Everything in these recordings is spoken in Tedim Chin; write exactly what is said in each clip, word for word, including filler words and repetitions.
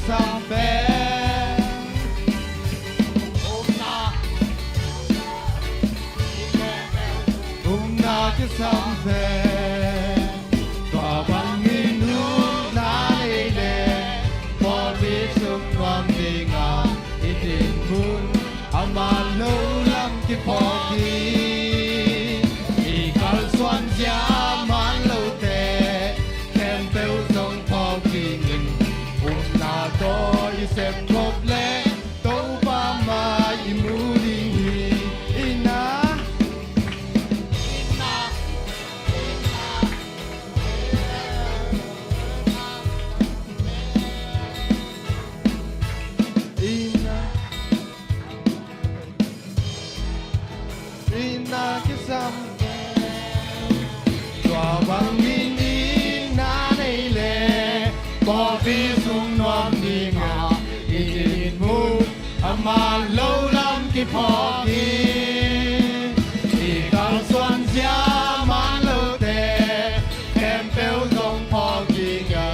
kisam pen, upna kisam pen, tua bangin upna nei leh pawlpi sung nuam ding a, i dinmun a man lo lam kiphawk hi. I kalsuan zia man lote khempeuh zong phawk dingin, upna tawh i sepkhop leh Topa mai i mu ding hi. Ina, ina, ina, ina, ina kisam. Tua bangin ina nei leh pawlpi sung nuam ding a, i dinmun a man lo lam kiphawk hi. I kalsuan zia man lote khempeuh zong phawk ding a,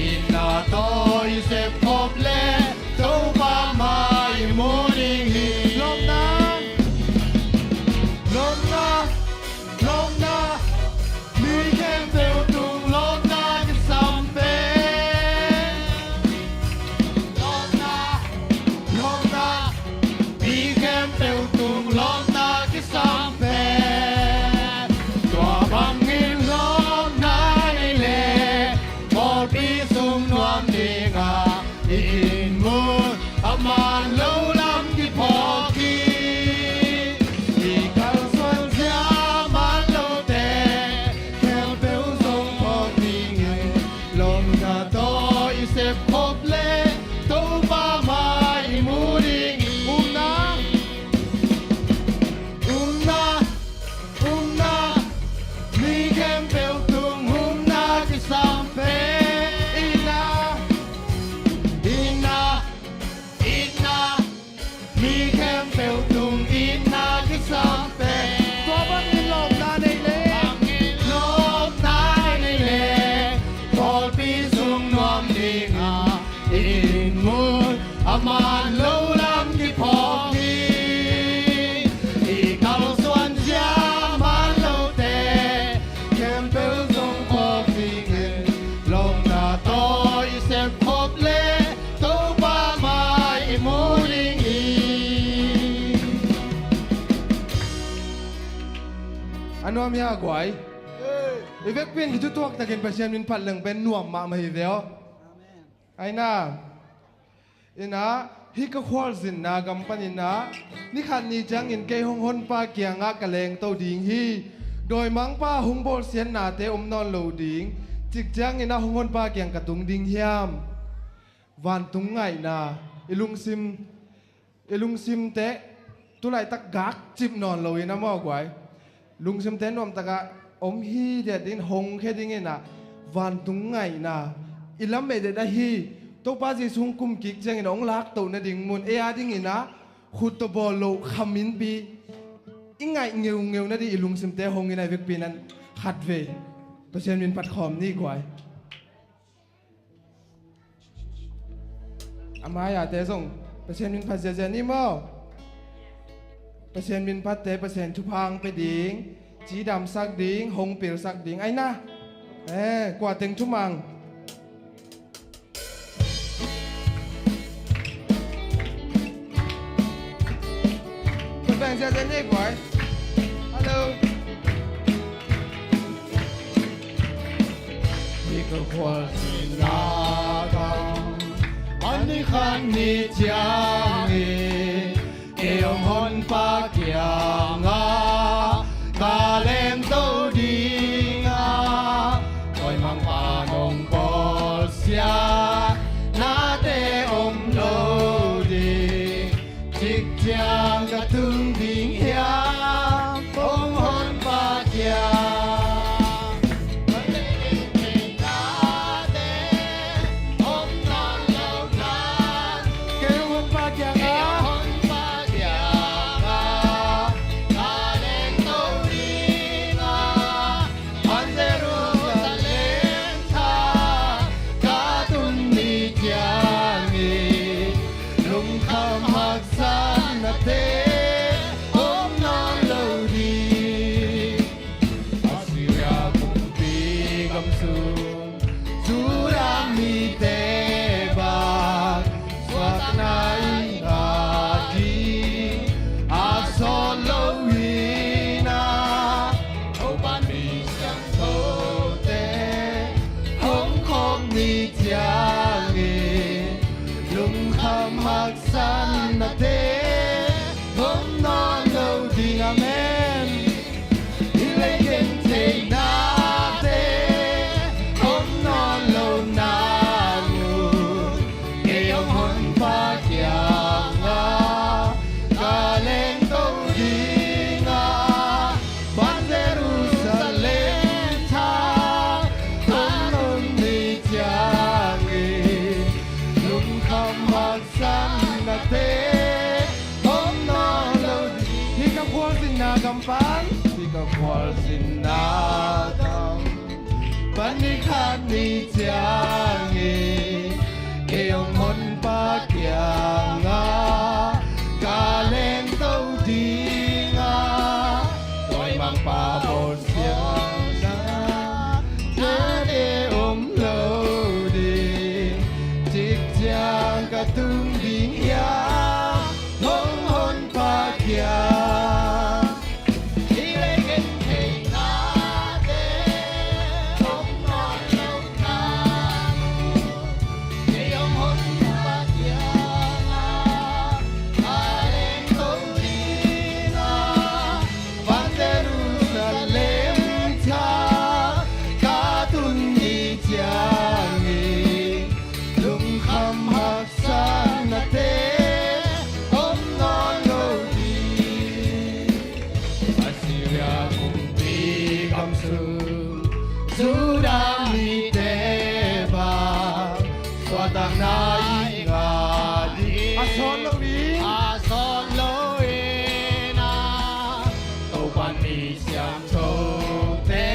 ina tawh i sepkhop leh Topa mai i mu ding hi. Lawpna, lawpna, lawpna, mi khempeuh tung lawpna kisam pen. Lawpna, lawpna, mi khempeuh tung lawpna kisam pen. Tua bangin lawpna nei leh pawlpi sung nuam ding a, i dinmun a man lo lam kiphawk hi. I kalsuan zia man lote khempeuh zong phawk ding hi. Lawpna tawh i sepkhop leh Topa mai i mu ding hi. Upna, upna, upna, mi khempeuh tung upna kisam pen. Ina, ina, ina, mi khempeuh tung ina kisam pen. Tua bangin lawpna nei leh, lawpna nei leh pawlpi sung nuam ding a, i dinmun a man lo lam kiphawk hi. I kalsuan zia man lote khempeuh zong phawk ding hi. Lawpna tawh i sepkhop leh Topa mai i mu ding hi. A nuam hia guai? I vekpi in i thutuak takin Pasian min phat leng pen nuam mahmah hi ve aw. Amen. Aina, ina, hih ka khualzinna gam panin ah, ni khat ni ciangin kei hong honpa kiangah ka lengto ding hi. Dawimangpa hong bawlsiatnate om nawn lo ding, cik ciangin ah hong honpa kiang ka tung ding hiam? Vantung ngaihna, i lungsim, i lungsimte tulaitak gakcip nawn lo in ah maw guai. Lungsimte nuamtakah om hi diat dingin hong khia dingin ah, vantung ngaihna i lamet det ahi. Topa Jesu hong kumkik ciangin hong laktoh nading mun, ei a dingin ah khut tawh bawl loh khaminpi i ngaih ngeungeu nading i lungsimte hong in ah, i vekpi in ah khatvei Pasian min phat khawm ni guai. A mai-ate zong Pasian min phat ziazia ni maw? Pasian min phatte Pasian thupha hong pia ding, cidamsak ding, hong pilsak ding. Aina, eh, kua teng thumang? Tua bang ziazia ni guai. Hello. Hih ka khualzinna gam a ni khat ni ciangin kei hong honpa kiangah ka lengto ding a, Dawimangpa hong bawlsiatnate om lo ding, cik ciang ka tung ding hiam hong honpa kiang? Ka lengto ding nate om nawn lo nan, kei hong honpa kiangah, kei hong honpa kiangah Judah mite bang suahtakna i ngah ding a sawt lo in ah, Topa mi siangthote hong khawm ni ciangin lungkham haksatnate om nawn lo ding. Amen. Hih lei gentheihnate om nawn lohna mun, kei hong Honpa kiangah ka lengto ding a, van Jerusalem thak a tun ni ciangin lungkham haksatnate om nawn lo ding. Hih ka khualzinna gam pan, hih ka khualzinna gam pan ni khat ni ciangin kei hong Honpa kiangah ka lengto ding a, tua i Mangpa bawl siangtho nate om lo ding. Cik ciang ka tung ding hiam, hong Honpa kiang. Hih lei gentheihnate om nawn lohna mun, kei hong Honpa kiangah ka lengto ding a, van Jerusalem thak ka tun ni ciangin lungkham haksatnate om nawn lo ding. Assyria kumpi gam sung Judah mite bang suahtakna i ngah ding a sawt lo in, a sawt lo in ah, Topa mi siangthote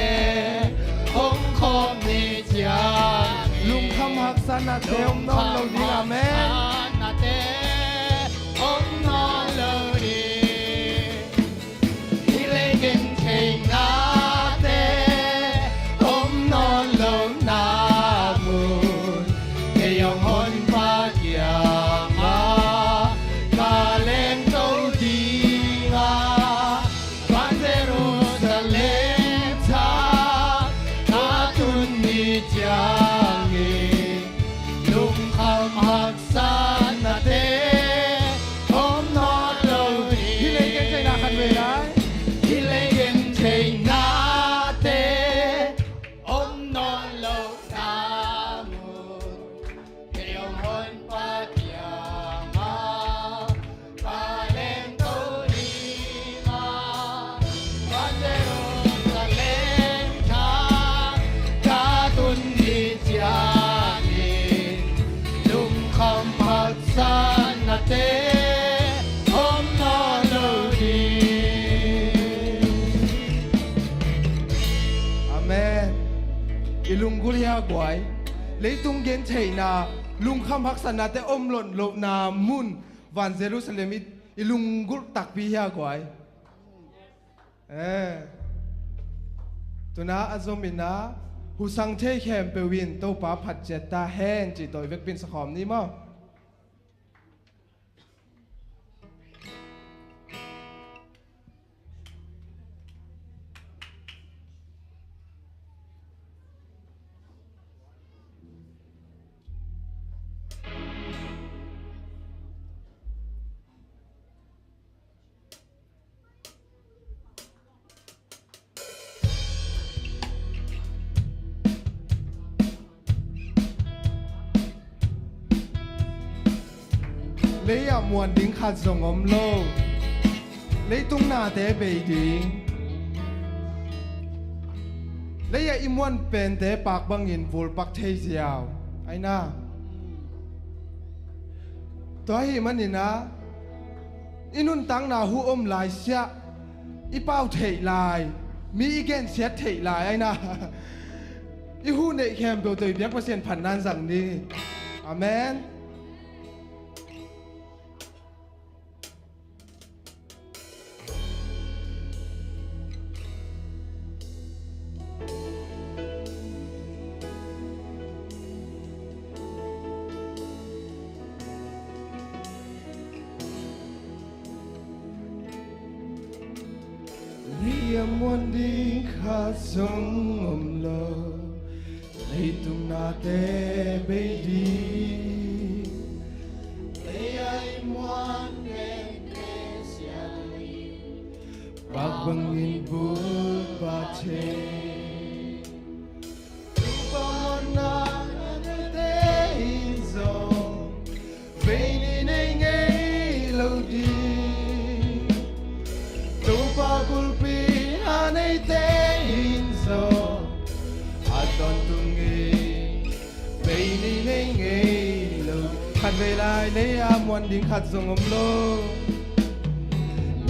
hong khawm ni ciang lungkham haksatnate om nawn lo ding. Amen. Haksatnate om nawn lo ding. Hih lei gentheihnate om nawn lohna mun, kei hong Honpa kiangah ka lengto ding a, van Jerusalem thak ka tun ni ciangin lungkham haksatnate om nawn lo ding. Hih lei gentheihna khat vei lai. Hih lei gentheihnate om nawn lohna mun, kei hong Honpa kiangah ka lengto ding a, van Jerusalem thak ka tun ni ciangin lungkham haksatnate om nawn lo ding. Amen. I lunggulh hia guai? Leitung gentheihna, lungkham haksatnate om nawn lohna mun, van Jerusalem i, i lunggulh takpi hia guai? Eh. Tuna a zom in ah, husang thei khempeuh in Topa phat ciat ta hen cih tawh i vekpi in sakhawm ni maw? Lei-ah muan ding khat zong om lo. Leitung nate bei ding. Lei-ah i muan pente pak bangin vulpak thei ziau. Aina. Tua ahih manin ah, i nuntakna huh om laisiah i pau theih lai, mi i gensiat theih lai aina. I huh neih khempeuh tawh i biak Pasian phatna in zang ni. Amen. Muan ding khat zong om lo, leitung nate bei ding. Leia i muan pen te sia in, pak bangin bul pah thei. Topa muanna a neite in zong bei ni nei ngei lo ding. Topa kulpi a neite in zong a tawntung in bei ni nei ngei lo. Khatvei lai, leia muan ding khat zong om lo.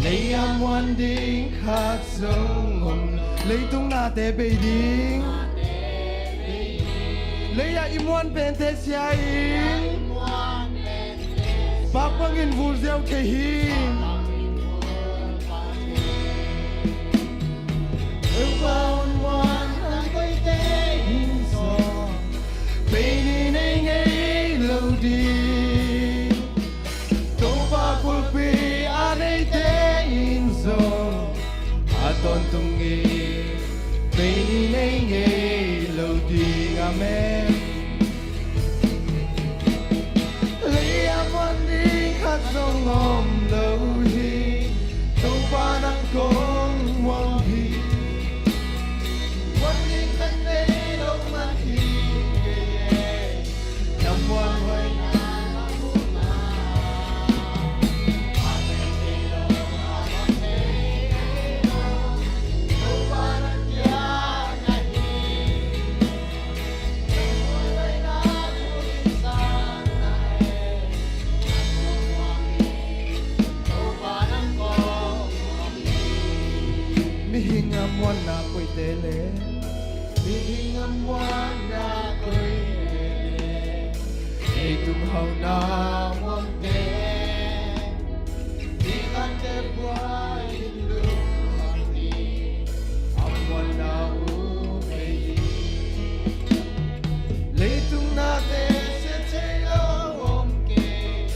Leia muan ding khat zong om lo. Leitung nate bei ding. Leia i muan pen te sia in, pak bangin vul ziau thei hi. Topa muan a neite in zong bei ni nei ngei lo ding. Topa kulpi a neite in zong a tawntung in bei ni nei ngei lo ding. Amen. Leia muan ding khat zong om lo hi. Topa nang kong muang hi. Muan ding khat nei lo man hi kei e. Na muan hoihna Mihing a muanna koihte le, mihing a muanna koihte le, leitung hauhna muangte, mi khatte buai in lungkham ni, a muanna uh bei hi. Leitung nate sia thei lo om kei,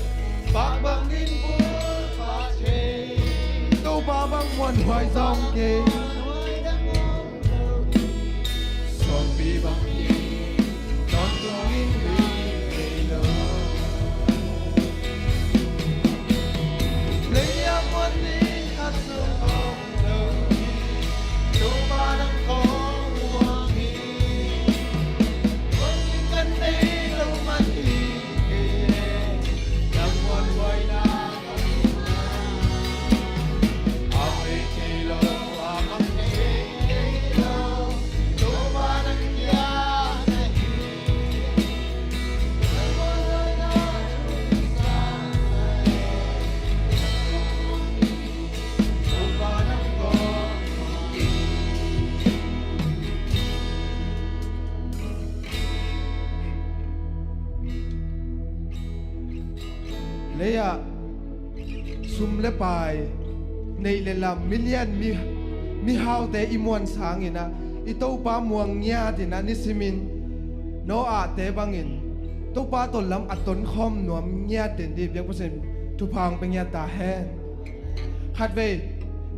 pak bangin bul pah thei. Topa bang muanhuai zong kei. Sawmpi bang hi, tawntung in bei ngei lo. Leia muan ding khat zong om lo hi. Topa nang kong muang hi. Muan ding khat nei lo man hi kei e. Nang muanhuaina Leia sum le pai, neih le lam, milian mi, mihaute i muan sangin ah, i Topa muang ngiatin ah, nisimin Noah te bangin Topa tawh lam a tonkhawm nuam ngiat den dih biakpawsin thupha hong pia ngiat ta hen. Khatvei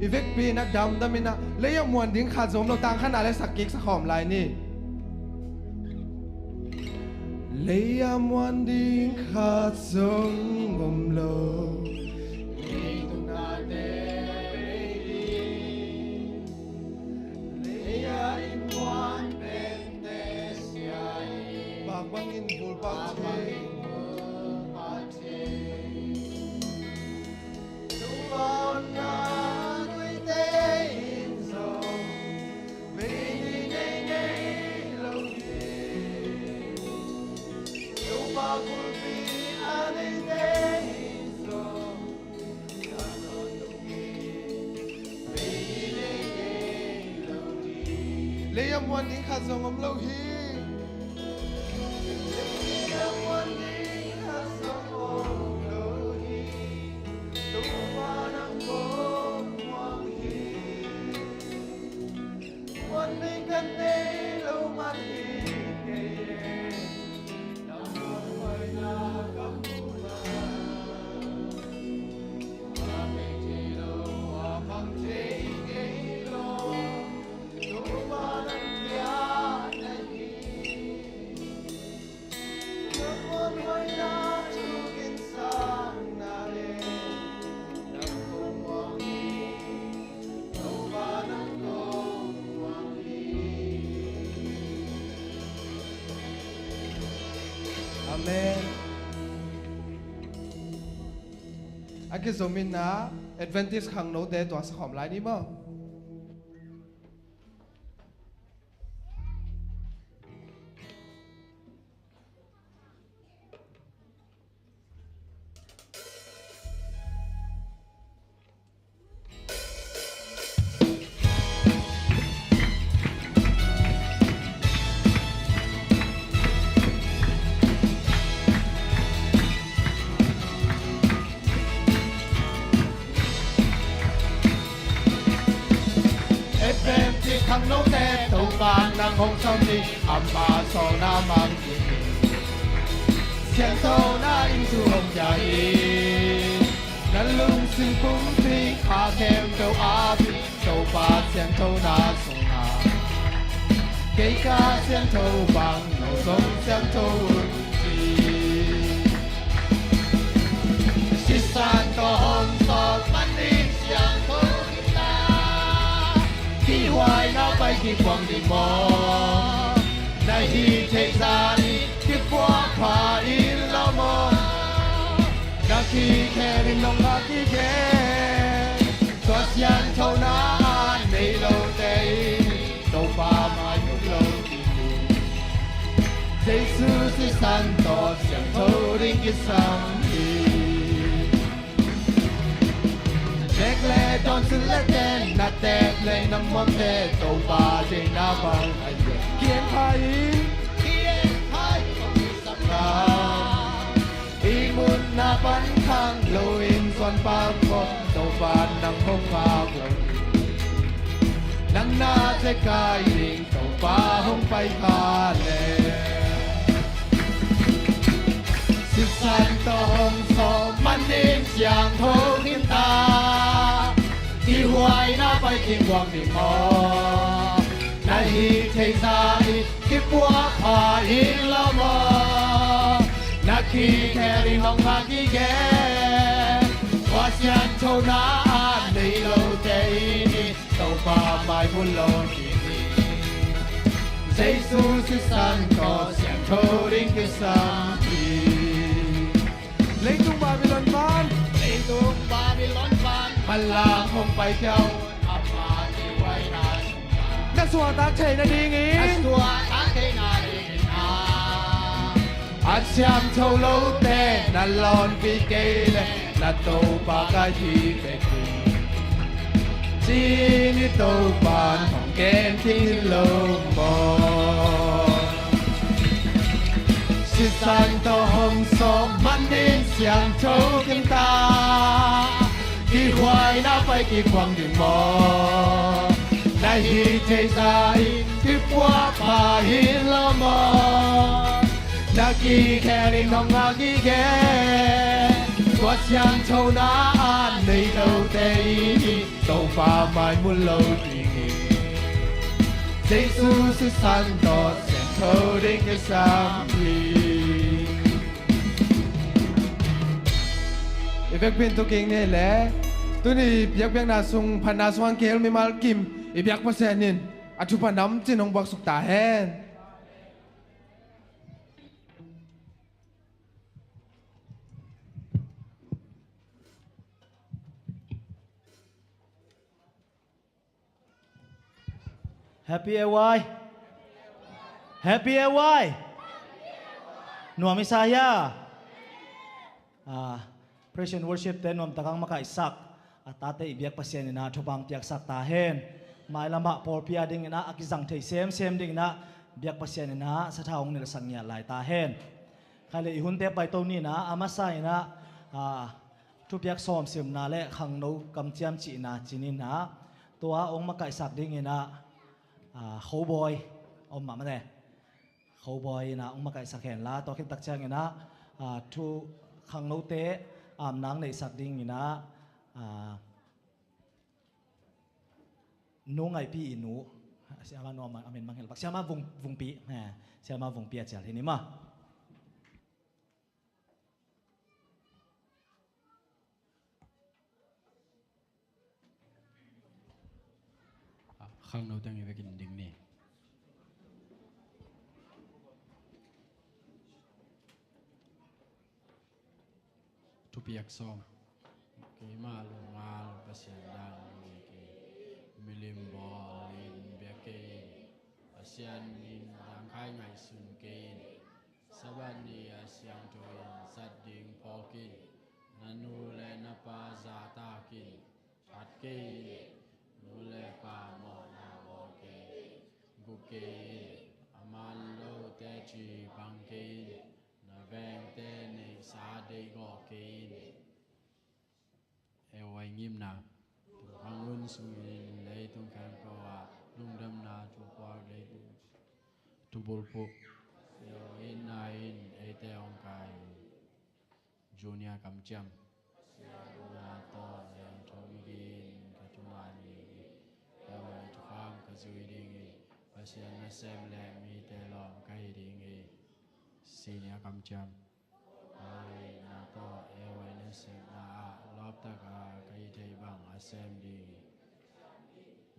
i vekpi in ah damdamin ah, leia muan ding khat zong om lo, tang khat na le sak kik sak khawm lai ni. Leia muan ding khat zong om lo. Leitung nate bei ding. Leia i muan pen te sia in, pak bangin bul pah thei. Topa muanna koihte in zong bei ni nei ngei lo hi. Topa kulpi a neite in zong leia muan ding khat zong om lo hi. Leia muan ding khat zong om lo hi. Topa nang kong muang hi. Muan ding khat nei lo man hi kei e. Nang muanhuaina ka muh a, a bei thei lo, a kham thei kei lo. Amen. A kizomin ah Adventist khangnote tua sakhawm lai ni maw? Adventist khangnote, Topa nang hong sawm ni, ama sawlna mang kik in. Siangthona in thu hong pia in, na lungsim pumpi kha khempeuh a pi, Topa siangthona sungah kei ka siangtho bang no zong siangtho un ci. Sisan tawh hong sawm man ding siangtho in ta, kihhuaina pai kikuang ding maw? Na hih theih zah in kipuak pha in la maw? Na kikhel in nong ngak kik e. Tua sianthona a nei lote in Topa mai hun lo ding hi. Jesu sisan tawh siangtho ding kisam hi. Tek le dawn, sil le ten, na tek le na muam te, Topa deihna bang a hiam? Ki-en pha in, ki-en pha in, kong kisam ta. I mutna pan khang lo in zuan pam ko, Topa nang hong ngak lo. Nang na zekai ding Topa hong pai kha leh, sisan tawh hong sawm man ding siangtho in ta, kihhuaina pai kikuang ding maw? Na hih theih zah in kipuak pha in la maw? Na kikhel in nong ngak kik e. Tua sianthona a nei lote in Topa mai hun lo ding hi. Jesu sisan tawh siangtho ding kisam hi. Leitung Babylon pan, leitung Babylon pan, manlang hong pai phiau, ama kihhuaina sungah. Na suahtak theih nadingin, na suahtak theih nadingin ah, a siangtho lote na lawnpih kei leh, na Topa ka hi bek hi, ci-in i Topa hong gen khin lo maw? Sisan tawh hong sawm man ding siangtho in ta, kihhuaina pai kikuang ding maw? Na hih theih zah in kipuak pha in la maw? Na kikhel in nong ngak kik e. Tua sianthona a nei lote in Topa mai hun lo ding hi. Jesu sisan tawh siangtho ding kisam hi. I vekpi in tu kik ni leh, tuni biakpiakna sung phatna sungah kihel mimal kim i biak Pasian in a thupha namcin hong buaksuk ta hen. Happy A Y. Happy A Y. Nuam i sa hia? Ah, praise and worship te nuam tak hong makaihsak a tate i biak Pasian in ah thupha hong piaksak ta hen. Mailamah pawlpi a ding in ah a kizang thei semsem ding in ah biak Pasian in ah sathau hong nilhsak ngiat lai ta hen. Khai le i hunte paito ni in ah, a masa in ah, ah, thupiak sawmsimna le khangno kamciam cihna cin in ah, tua hong makaihsak ding in ah, ah, Khobawi om mah mate. Khobawi in ah hong makaihsak hen la, tua khit tak ciang in ah, ah, thu khangnote amna hong neihsak ding in ah, ah, Nu Ngaihpi i nu, siama nuam a min mang hel pak, siama Vung, Vungpi, eh, siama Vungpi a cial hi ni maw. Ah, khangno teng i vekin ding ni. Thupiak sawm. Keima lungngal Pasian dang ngei kei. Milim bawlin biak kei in. Pasian min dangkhai ngaihsun kei in. Sabbath ni a siangtho in zat ding phawk in. Na nu le na pa zahtak in. That kei in. Nu le pa mawhna bawl kei in. Guk kei in. A man lote ci bang kei in. Na vengte neihsa deihgawh kei in. Ei vai ngimna. Tuukhang hun sungin leitung khempeuh ah lungdamna thupuak, leitung thubulphuh. Ei itna in eite hong kai. Junior kamciam. Na tawh leng thong ding ka thuman ding hi. Ei vai thukham ka zui ding hi. Pasian nasem le mite lawm ka hi ding hi. Senior kamciam. Pai na tawh ei vai nasepna ah lawptak a ka hih theih bang a sem ding hi.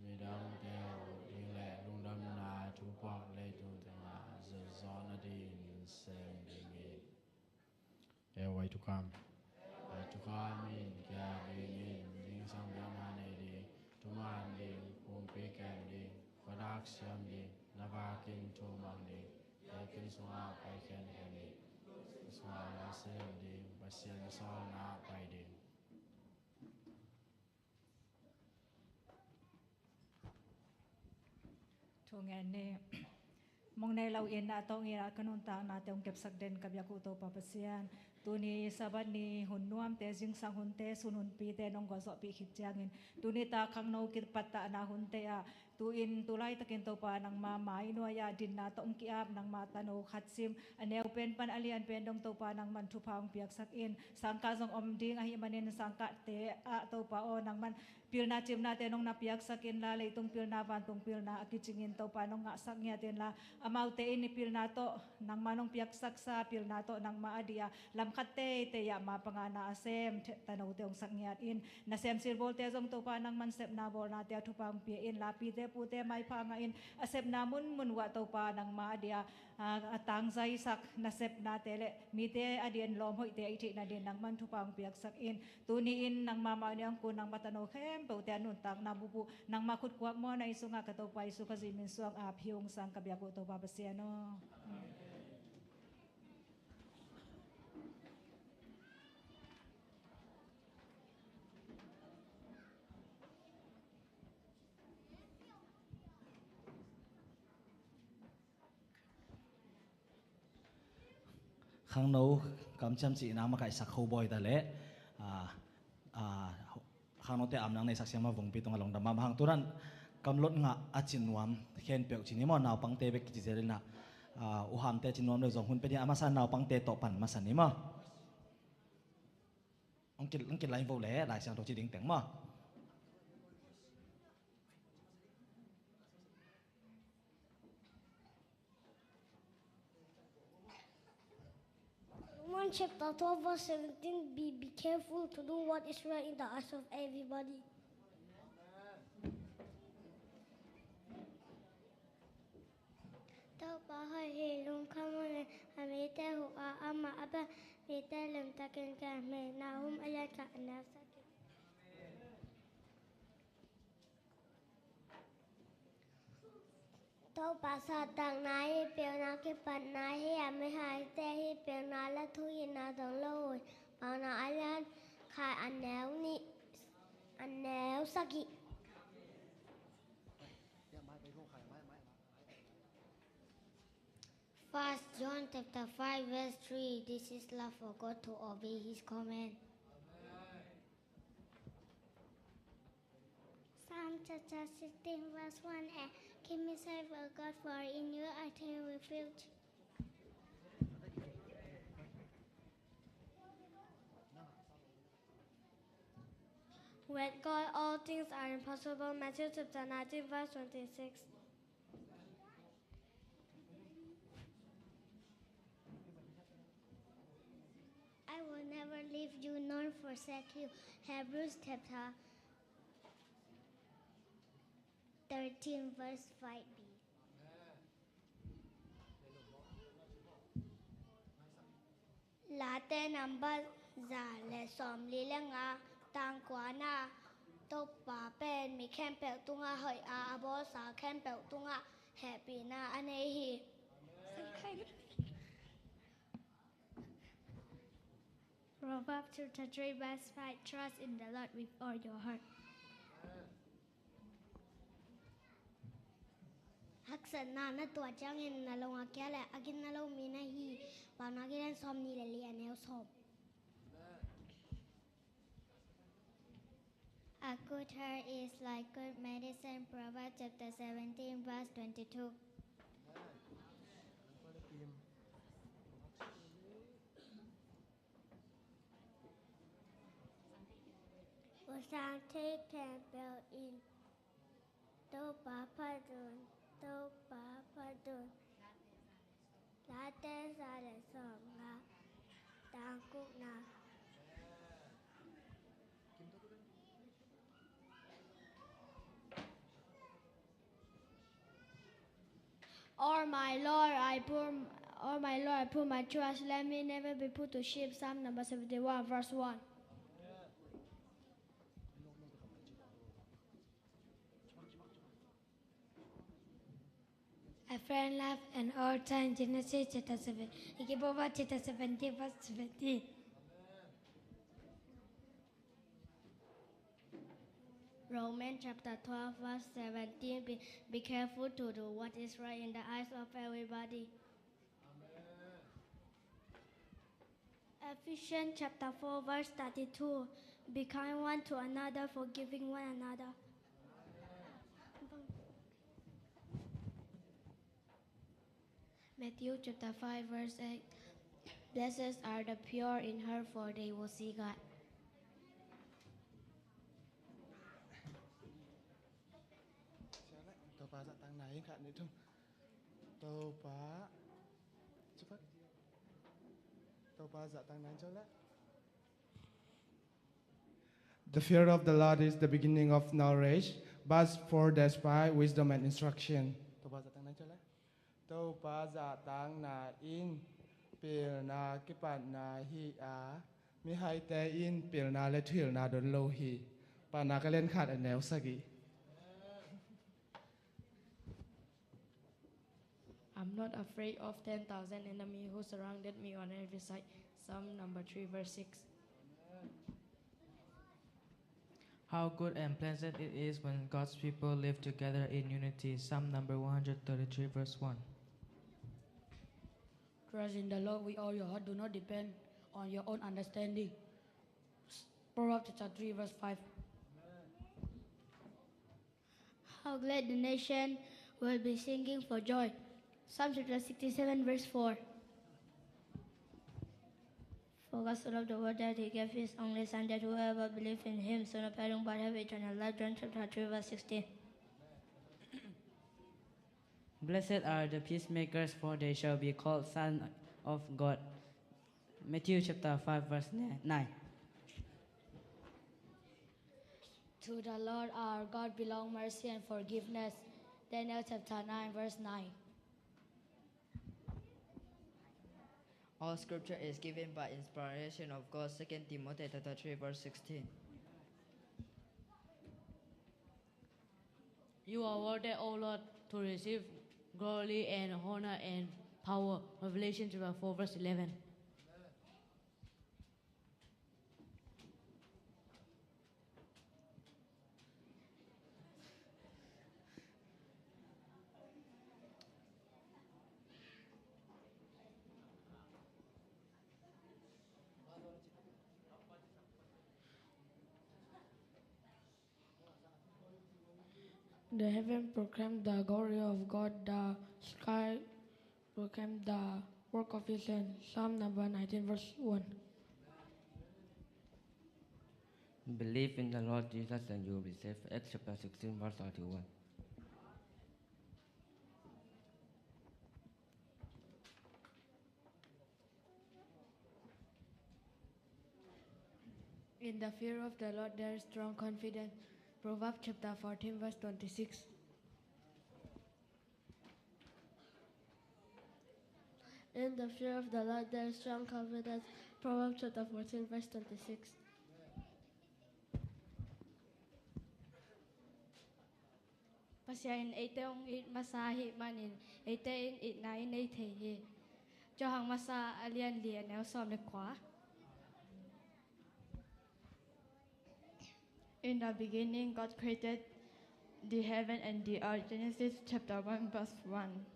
Midangte huh ding le lungdamna thupuak, leitung tengah zat zawhna dingin sem ding hi. Ei vai thukham. Ei vai thukham in kia dingin zingsang biakna nei ding, thuman ding, pumpi kem ding, khuadak siam ding, na vakin thu mang ding, biakinn sungah pai khenkhen ding, sungah la sem ding, Pasian sawlna pai ding. Thu ngen ni. Mong nei lo in a tawng in a ka nuntaknate hong kepsak den ka biak uh Topa Pasian. Tuni Sabbath ni hun nuamte, zingsang hunte, sun hunpite nong gualzawhpih khit ciangin tuni ta khangno kipattahna hunte ah tu-in tu laitakin Topa nangma mai nuai-ah dinna tawh hong ki-ap nangma tano khat sim a neu pen pan a lian pen dong Topa nangman thupha hong piaksak in. Sangkah zong om ding ahih manin sangkahte ah Topa aw nangman pilna cimnate nong na piaksak inla, leitung pilna vantung pilna a kicingin Topa nong ngahsak ngiat inla, amaute in i pilna tawh nangma nong piaksaksa pilna tawh nangma a dia lamkhat teitei ah mapangahna a sem tanote hong sak ngiat in. Nasem silbawlte zong Topa nangman sepna bawlnate ah thupha hong pia inla, pite pute maipha ngah in a sepna munmun uh ah Topa nangma a dia a, a tangzaisak nasepnate le mite a dian lawm hoihte a i theih nadin nangman thupha hong piaksak in. Tuni-in nangma mah niangkun nangma tano khempeuhte a nuntakna bup uh nangma khutkuak muanna i sungah ka Topa Jesu ka zui min suang ap hi ung sang ka biak uh Topa Pasian aw. Khangno kamciam cihna makaihsak kho bawi ta leh, a, a, khangnote am nang neisak siam a vungpi tungah lungdam mahmah hang. Tunan kamlot ngah a ci nuam khenpeuh ci ni maw, naupangte bek kici zel inah, a, uhamte ci nuam lo zong hun pe ding a masa naupangte tawh pan masa ni maw. Hong ki, hong kilai vo leh Lai Siangtho ci ding teng maw. Romans chapter twelve verse seventeen, be, be careful to do what is right in the eyes of everybody. Topa hoih hi, lungkham un le, a mite huh a, amah a bang mite lemtakin kem hi. Nahum a lian khat a neu sagih. Topa sahtakna hi, pilna kipatna hi a, mihaite hi pilna le thuhilhna dong lo uh hi. Paunak a lian khat a neu nih, a neu sagih. First John chapter five verse three, this is love for God to obey his command. Psalm chapter sixteen verse one a, keep me safe, O God, for in you I take refuge. With God all things are impossible, Matthew chapter nineteen verse twenty-six. I will never leave you nor forsake you. Hebrews chapter thirteen verse five b. Late number Za le sawmli le nga, tang kuana. Topa pen mi khempeuh tungah hoih a, a bawlsa khempeuh tungah hehpihna a nei hi. Proverbs chapter three verse five. Trust in the Lord with all your heart. Haksatna na tuah ciangin na lungah kia le a gina lo mi na hi. Paunak a lian sawmnih le li, a neu sawm. A good heart is like good medicine. Proverbs chapter seventeen verse twenty-two. Usang thei khempeuh in Topa phat un, Topa phat un. Late za le sawmnga, tang gukna. Oh my Lord, I put, oh my Lord, I put my trust. Let me never be put to shame. Psalm number seventy-one, verse one. A friend love an old time. Genesis chapter seven. Proverbs chapter seventeen, verse seventeen. Romans chapter twelve, verse seventeen. Be, be careful to do what is right in the eyes of everybody. Ephesians chapter four, verse thirty-two. Be kind one to another, forgiving one another. Matthew chapter five, verse eight. Blessed are the pure in heart, for they will see God. Topa zah tang nai in khat, nih, thum. Topa. Cupak. Topa zah tang nai in, cawleh. The fear of the Lord is the beginning of knowledge, but for the spy, wisdom and instruction. Topa zah tang nai in, cawleh. Topa zah tang nai in pilna kipatna hi a, mihaite in pilna le thuhilhna don lo hi. Paunak a lian khat, a neu sagih. I'm not afraid of ten thousand enemy who surrounded me on every side. Psalm number three, verse six. How good and pleasant it is when God's people live together in unity. Psalm number one hundred thirty-three, verse one. Trust in the Lord with all your heart. Do not depend on your own understanding. Proverbs chapter three, verse five. How glad the nation will be singing for joy. Psalm chapter sixty-seven, verse four. For God so loved the world that he gave his only Son, that whoever believes in him shall not perish but have eternal life. John chapter three, verse sixteen. Blessed are the peacemakers, for they shall be called sons of God. Matthew chapter five, verse nine. To the Lord our God belong mercy and forgiveness. Daniel chapter nine, verse nine. All scripture is given by inspiration of God. Second Timothy chapter three, verse sixteen. You are worthy, O Lord, to receive glory and honor and power. Revelation chapter four, verse eleven. The heaven proclaim the glory of God, the sky proclaim the work of his hand. Psalm number nineteen, verse one. Believe in the Lord Jesus and you will be saved. Acts chapter sixteen, verse thirty-one. In the fear of the Lord there is strong confidence. Proverbs chapter fourteen, verse twenty-six. In the fear of the Lord there is strong confidence. Proverbs chapter fourteen, verse twenty-six. Pasian in eite hong it masa ahih manin eite in itna i nei thei hi. Johan masa a lian li a neu sawm le kua. In the beginning, God created the heaven and the earth. Genesis chapter one, verse one.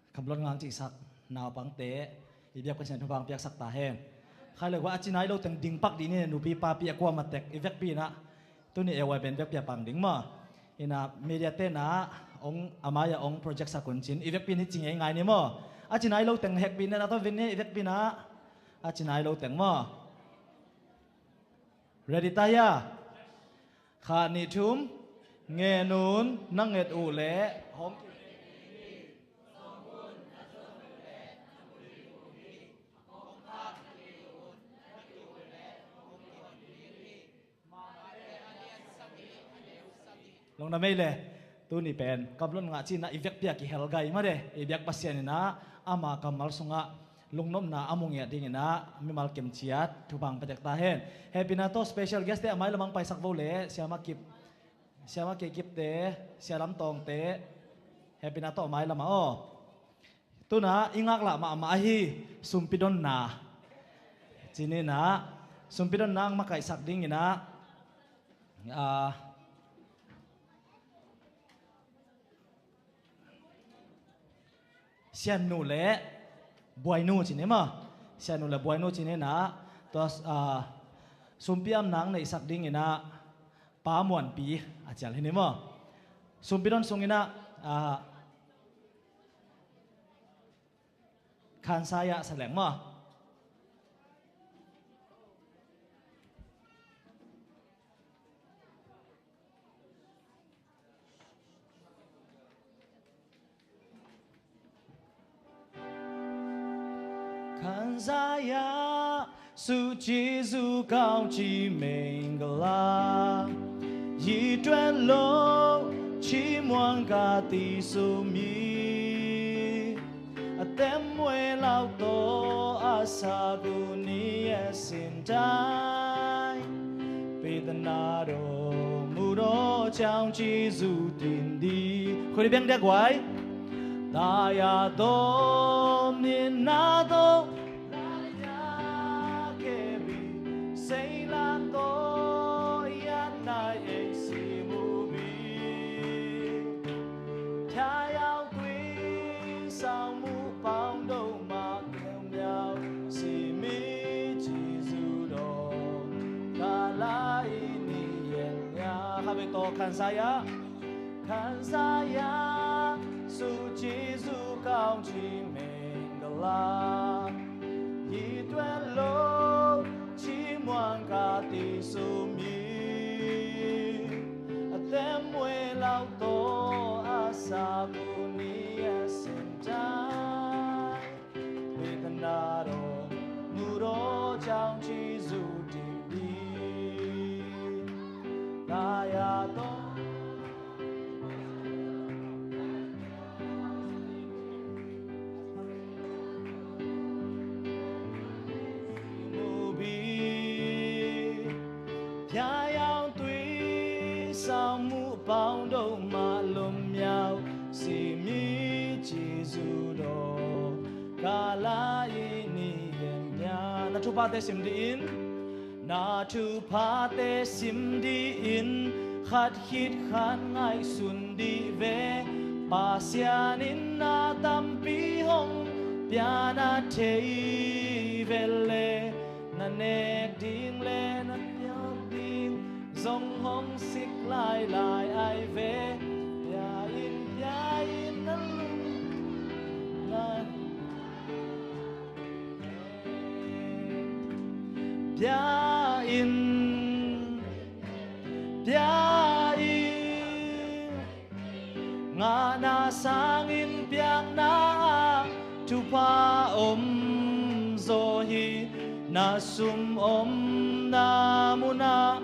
Kamlon ngang cihsak naupangte i biak Pasian thupha piaksak ta hen. Khai le hua a cinai lo teng ding pak dih ni, nupi papi a kuama tek i vekpi inah tuni e wai ben vekpi a pang ding maw? Inah media te inah ong amai a ong project sak un cin i vekpi ni cing ei ngai ni maw? A cinai lo teng hekpi ni na to vin ni i vekpi inah a cinai lo teng maw? Ready ta hia? Khat, nih, thum. Ngen un, na nget uh leh hong Long na mei le, tuni pen kamlon ngah cina i vekpi a kihel gai mah de, i biak Pasian inah ama kammal sungah lungnopna a mu ngiat ding inah mimal kim ciat thupha pia tek ta hen. Hehpihna tawh special guest te amai lamah paisak vo le, Siama Kip, Siama Kei Kip te, Sia Lam Tawng te, hehpihna tawh amai lamah aw. Tuna i ngaklah mahmah ahi sumpidonna cin inah, sumpidonna ang makaihsak ding inah, ah, Sianu le Buainu cin hi maw? Sianu le Buainu cin inah, tua, ah, sumpi amna ang neihsak ding inah Pa Muanpi a cial hi ni maw? Sumpidon sung inah, ah, Khansaya Saleng maw? Khansaya suci zu kau ci mengla yi tuan lo ci muang ka ti su mi. A tem we lau to a sa gu ni e sin tai. Pi ta na do mu do ciang ci zu tin di. Khoi di biang dia guai. Ta ya dom ni na do. La ya ke bi. Sei la do ya na e si mu bi. Tia yau kui sao mu pao do ma keu miau si mi ci zu do. Ka la i ni yen ya. Kha be to Khansaya. Khansaya su ci zu kau ci mengla. Yi tuan lo ci muang ka ti su mi. A tem we lau to a sa gu ni e sin tai. Pi ta na do mu do ciang ci zu ti di. Ta ya do. Mu bi. Pia yau tui sao mu pao do ma lum yau si mi ci zu do. Ka la i ni yen ya. Na thuphate sim dih in. Na thuphate sim dih in, khat khit khat ngaihsun dih ve. Pasian in na tampi hong pia na thei ve le, na nek ding le na piak ding zong hong sik lailai ai ve. Pia in, pia in na lung, na pia in, pia in. Ngahna sangin piakna ah thupha om zaw hi. Na sum omna munah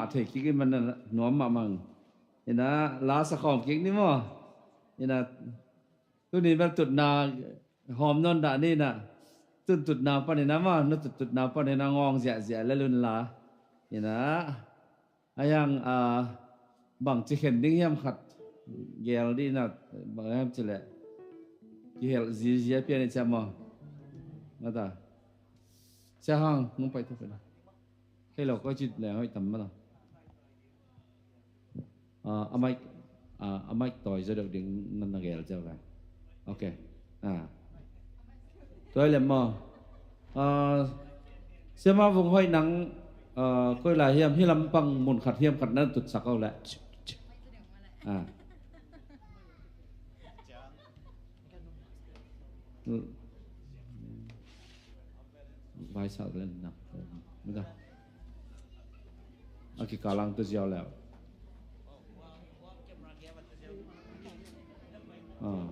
ngah thei kik i man na nuam mahmah. Ina la sa khawm kik ni maw. Ina tuni bel tutna hawm nawn dah ni ina. Tun tutna pan ina maw, na tut tutna pan ina ngawng ziahziah le lun la. Ina a yang a bang ci khen ding hiam khat gel dih ina bang hiam ci leh kihelh zizia pian i ciah maw. Ngata. Sia Hang nung pai thu pen. Hei lo ko ci leng hoih tam maw. A, a mic, a, a mic tawi zaw deuh ding na, na gel ciau ka. Ok. A. Tawi lem maw. A, Siama Vung Hoih nang, a, koi lai hiam, hi lampang mun khat hiam khat na tutsak au leh. A. Vai sa len nak. Mita. A kikalang tu ziau leh. Ah.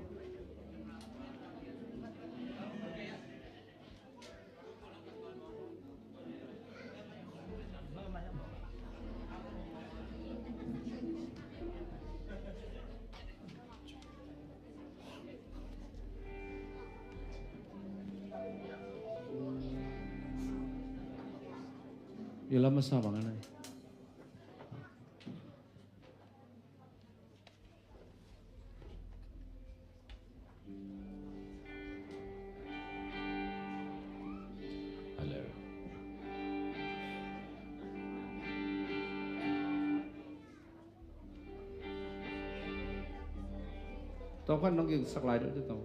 Ila masa bang anai. Hello. Tawm khat nong gingsak lai deuh tawm.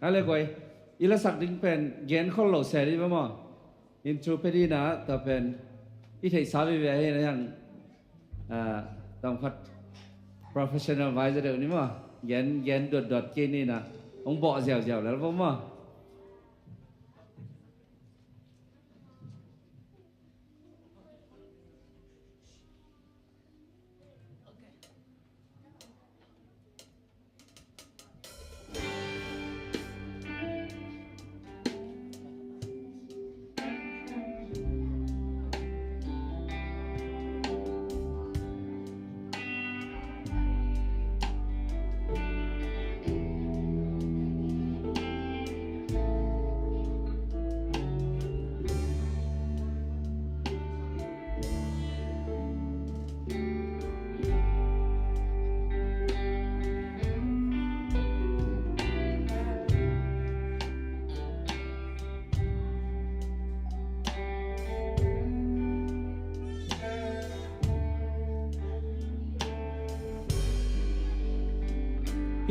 Hale koi, i lasak ding pen gen khol lo se dih maw. In thu pe dih na, tua pen i theihsa vive hi na hiang, ah, tawm khat professional vai za deuh ni maw. Gen, gen duatduat kei ni na, hong bawh ziauziau lel maw.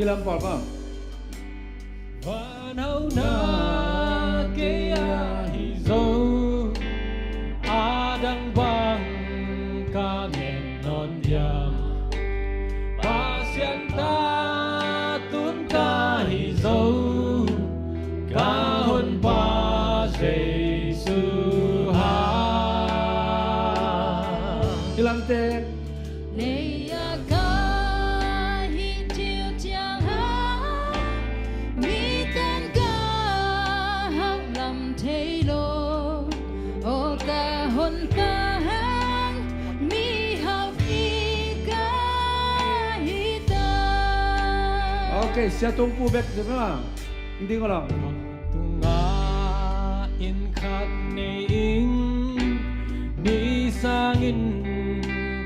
Hi lam pawl bang. Van hau na kei a hi zo, a dang bang ka ngen nawn diam. Pasian ta tun ka hi zo, ka honpa Jesu ha. Hi lamte. Nei a ka hi thil ciang ha, mi ten ka hauh lam thei lo. O ka honpa hang, mi haupi ka hi ta. Ok, sia tungpu bek ding a. Ding a lang. Tunga inn khat nei ing, ni sangin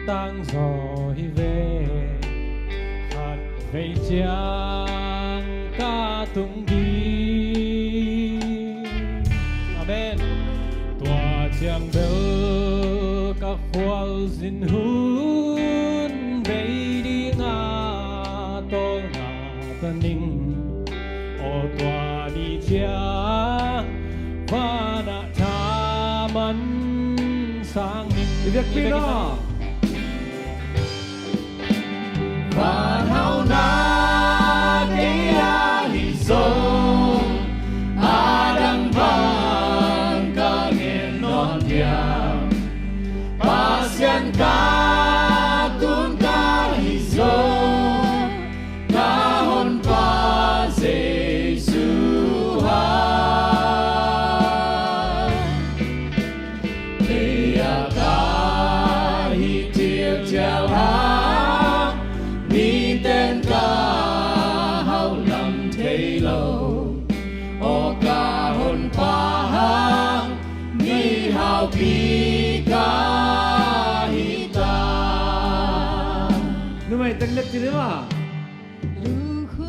tang zaw hi ve. Khat vei ciang ka tung ding. Amen. Tua ciang bel ka khualzin hun bei dinga tawlna ta ning. Aw tua ni ciang vanah thaman sang ning. I biakpi lo. Van hau na kei a hi zo, a dang bang ka ngen nawn diam. Pasian ka tun ka hi zo, ka honpa Jesu ha. Kei a ka hi thil ciang ha, mi ten ka hauh lam thei lo. Aw ka honpa hang, mi haupi ka hi ta. Numei teng nek ci ni maw. Lukhu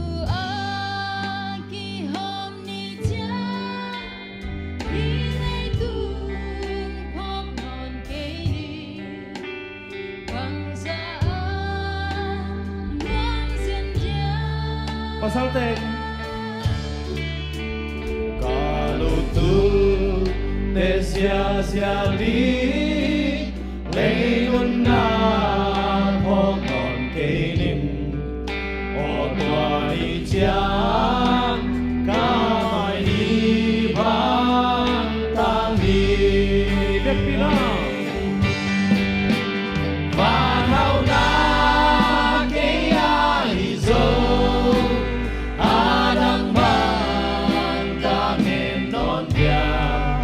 Pasal teng. Ka lutut te ziahziah ding, lei nunna phawk nawn kei ning. Aw tua ni ciang ka mai hi bang tang hi. Van hauhna kei a hi zo, a dang bang ka ngen nawn pian.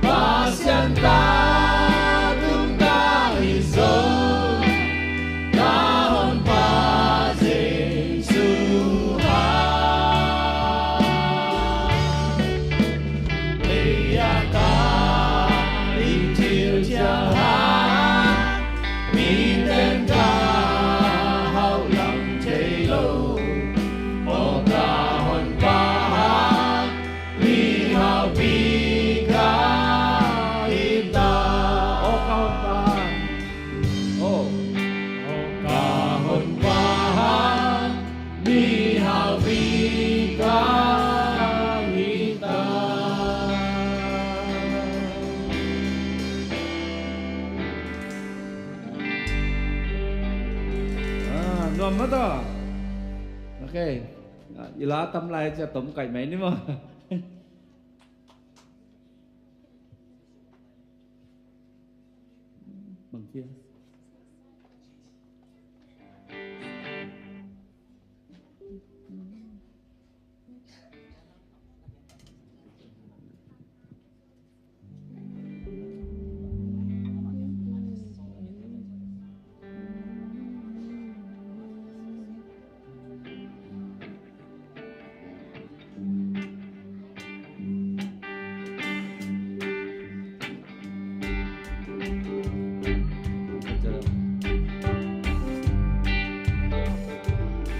Pasian ta tung ka hi zo, ka honpa Jesu ha. Lei a ka i thil ciang ha, miten ka hauh lam thei lo. Aw ka honpa, mihaupi ka hi ta. Aw ka honpa, aw, aw ka honpa, mihaupi ka hi ta. Ah, nuam mah ta. Ok. Ah, i la tam lai cia tom kaih mai ni maw. Bang cia.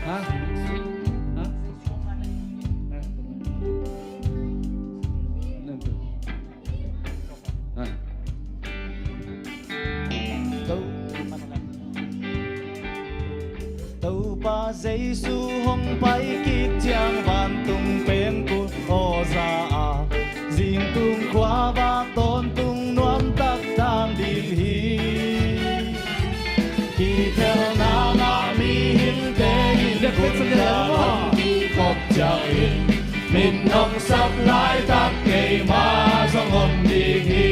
Ha? Ha? Topa Jesu hong pai kik ciang vantung pengkul aw za a, zingtung khuavak tawntung nuamtak tang ding hi. Kithelna ngah mihingte in gundah lam kikhop ciangin, min hong sap laitak keimah zong om ding hi.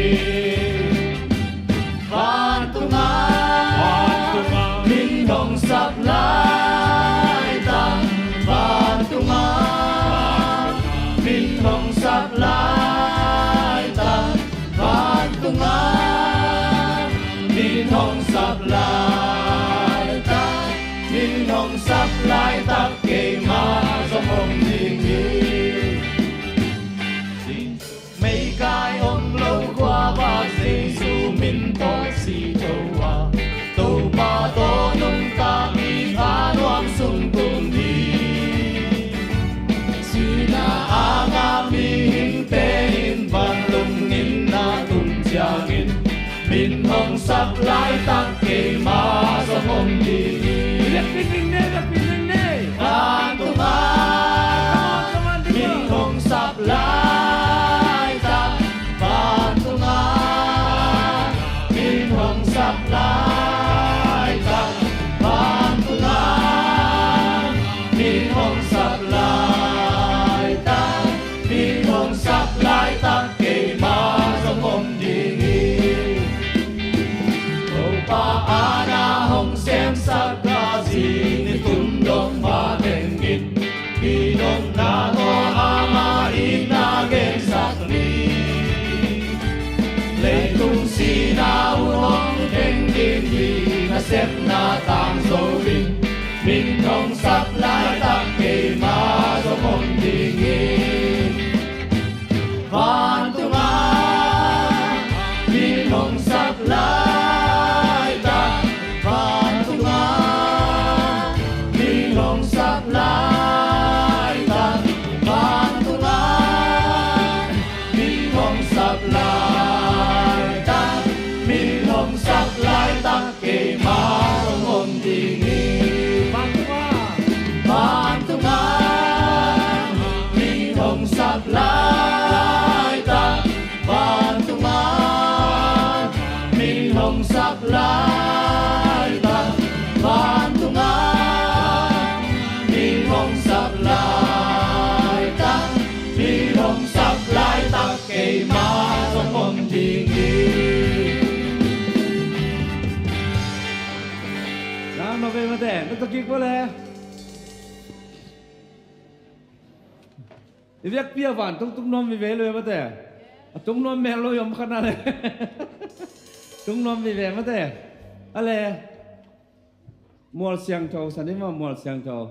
Vantungah, vantungah, min hong sap laitak, vantungah, min hong sap laitak, vantungah, min hong sap laitak, min hong sap laitak keimah zong om ding hi. Meikai om lo khuavak Jesu min tawh si tho a, Topa tawh nungta mi thanuam sung tung ding. Sihna a ngah mihingte in vantung nginna tun ciangin, min hong sap laitak keimah zong om ding hi. Biakpiak ding ne, biakpiak ding ne. Vantungah, come on, come on, come on, min hong sap laitak, vantungah, min hong sap laitak, vantungah, min hong sap laitak, min hong sap laitak keimah zong om ding hi. Topa aana hong semsak a, zing ni tum dong mah tengin, kidopna tawh ama itna gensak ni. Leitung sihna hun hong teng ding hi, nasepna tang zo in, min hong sap laitak keimah zong om ding hi. Vantungah, min hong sap laitak, vantungah, min hong sap laitak, vantungah, min hong sap laitak, min hong sap laitak keimah zong om ding hi. Vantungah, Nuam ve mate, na tawh kik bawle. I biakpi a vantung tung nuam vive lo mate. A tung nuam mel lo i om kha na le. Tung nuam vive mate. A le. Mual siangtho san i maw, mual siangtho.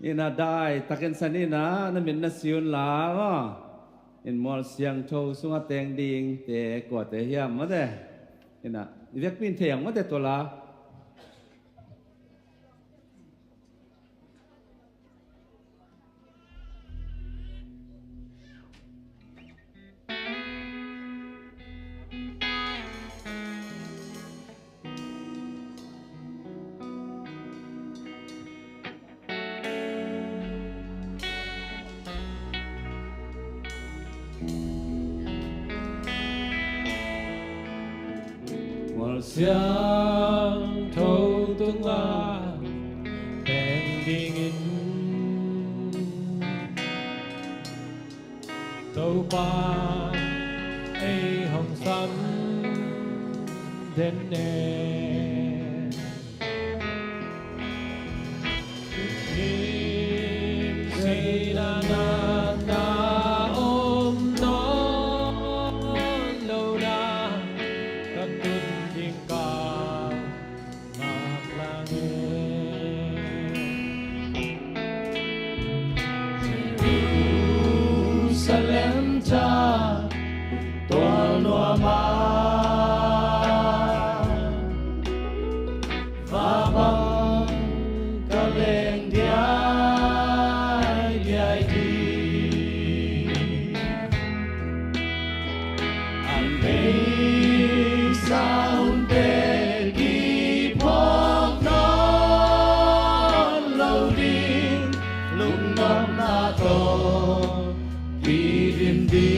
Ina dai takin san ina, na min na siun la maw. In mual siangtho sunga teng dingte kuate hiam mate. Ina, i biakpi in thei ang mate tua la. Mual siangtho tungah teng dingin Topa ei hong sam den e. Lim seina na om nawn lo na, ka tun ding ka ngak lang e. Jerusalem ta tual nuam a, va bang ka leng diai diai ding. A meisa hunte kiphawk nawn lo ding, lungnopna tawh kidim ding.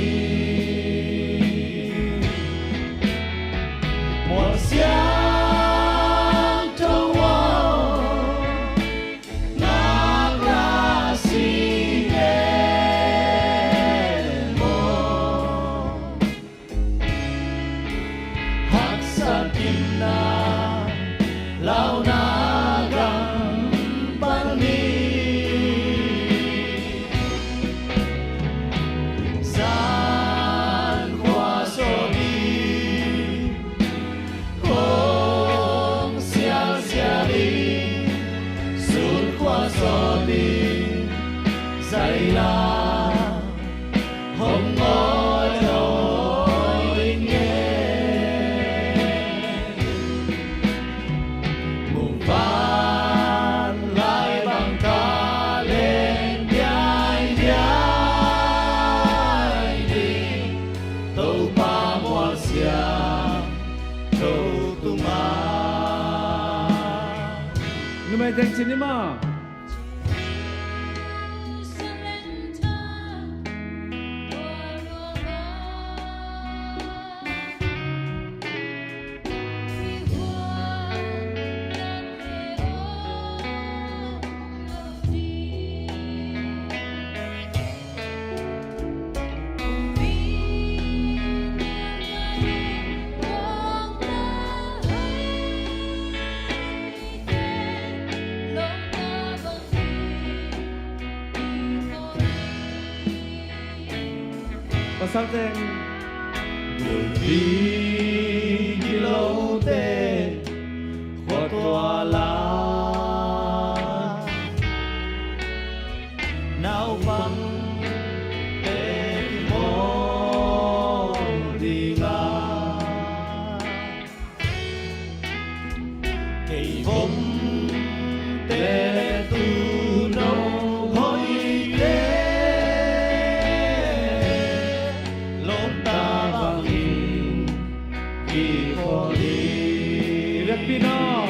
Mual siangtho aw, ngakna sing e maw. Haksa kimna launa gam pan ni. Zan khua sawt ding, kong sialsial ding, sun khua sawt ding, zaila hong ngawi lo ing e. Muvanlai bang ka leng diai diai ding, Topa mual siangtho tungah. Numei teng cin ni maw. Pasal teng. Bulpi gilote khuatuala, naupangte kimawl dingah, kei vomte, tuuno hoihte, lawmta bangin kikhawl hi. Vekpi naw.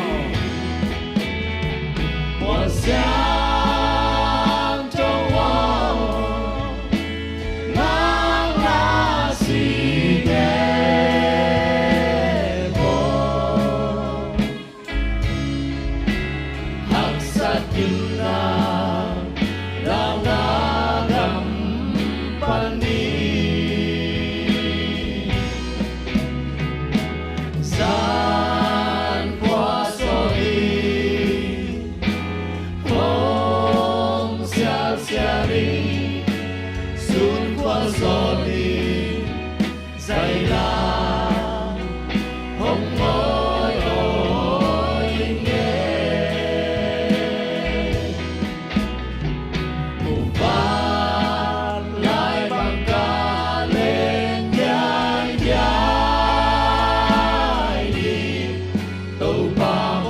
Mual siangtho aw, ngakna sing e maw.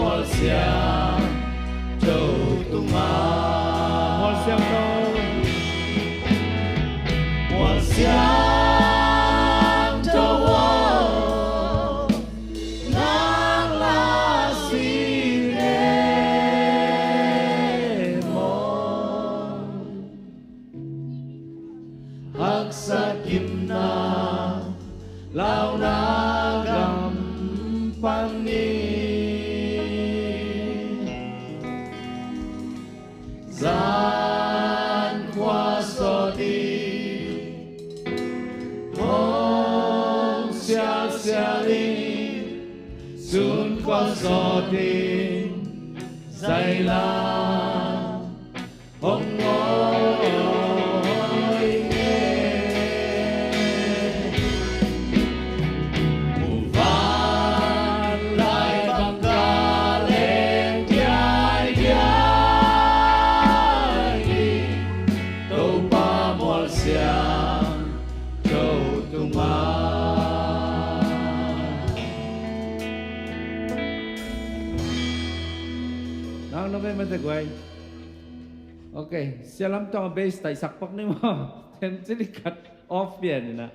Mual siangtho tungah. Mual siangtho. Mual siangtho aw, nang la sing e maw. Haksat gimna launa gam panin zan khua sawtin, hong sialsialin, sun khua sawtin, zaila hong ngawi nge. Muvanlai bang ka leng diaidiai hi, Topa mual siangtho tungah. Nang na ve mate guai. Ok, sia lam tawng a bass taihsak pak ni maw? Tem cili khat off pian ina.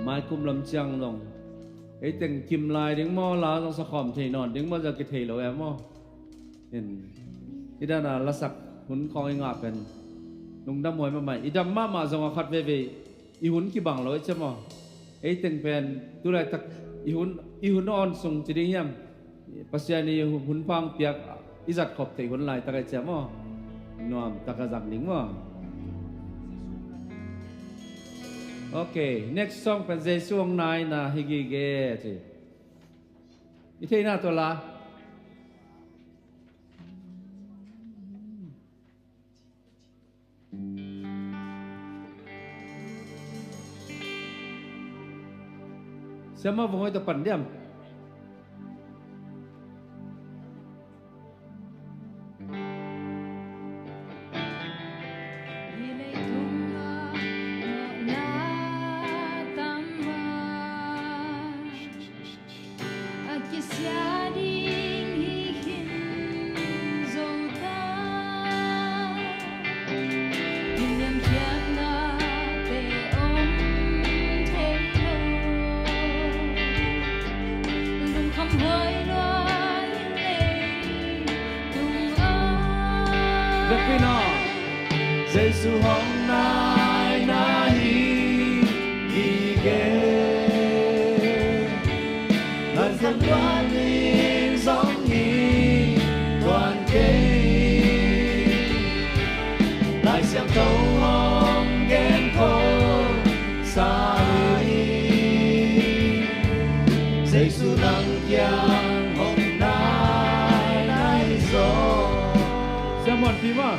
Maikum lam ciang zong ei teng kim lai ding maw, la zong sakhawm thei nawn ding maw, za kithei lo e maw? In, i dana lasak hun khawng i ngah pen lungdam huai mahmah. I dam mahmah zong a khat veve i hun kibang lo i cia maw? Ei teng pen tulaitak i hun, i hun awn sung ci ding hiam? Pasian i hun phang piak i zat khop theih hun laitak i cia maw? Nuam taka zang ding maw? Ok, next song pen Jesu hong naina hi gige ci. I theihna tua la. Siama vong hoi ta pan diam. A kisia ding hi khin zo ta. Himliam khiatnate om thei lo. Lungkham huai lua in ei tung a. Jesu hong naina hi gige. Laisiangtho ning zong hi tuan kei. Laisiangtho hong gen ko sa hi. Jesu nang kiang hong naina hi zaw. Siamuan pi ma.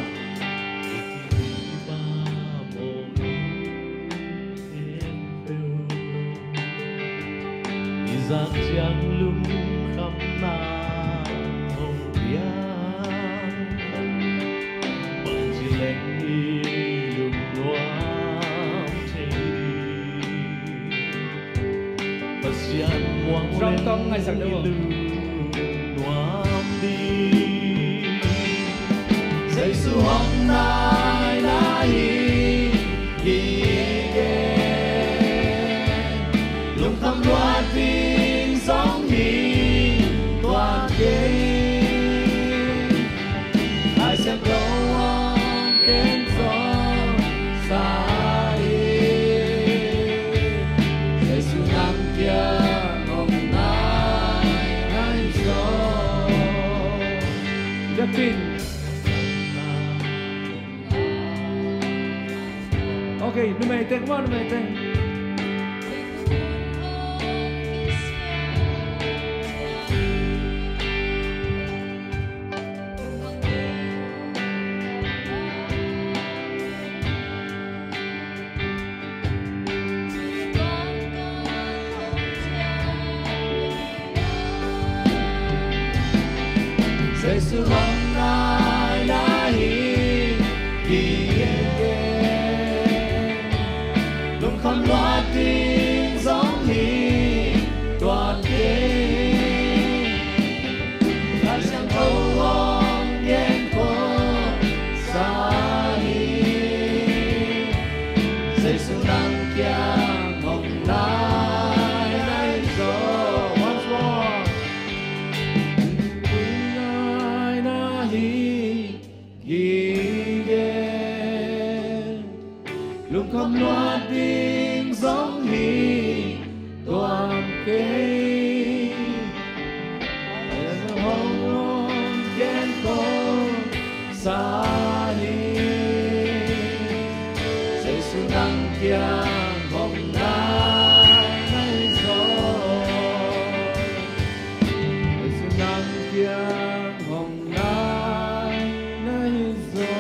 I zak ciang lungkhamna hong piang, bangci leng i lungnuam thei ding. Pasian muang leng i lungnuam ding. Jesu hong naina hi gige. Lungkham lua ding zong hi tuan kei. Laisiangtho hong gen zaw sa hi. Jesu nang kiang hong naina hi zaw. Biakinn. Ok, numei teng maw, numei teng. Hong nai na hi hi e. Lungkham luat ding zong hi tuan kei. Lai Siangtho hong gen kawmsa hi. Jesu nang kiang hong nai na hi zaw. Once more. Nai na hi gige. Lungkham luat ding zong hi tuan kei. Hong gen kawmsa hi. Jesu nang kiang hong nai na hi zaw. Jesu nang kiang hong nai na hi zaw.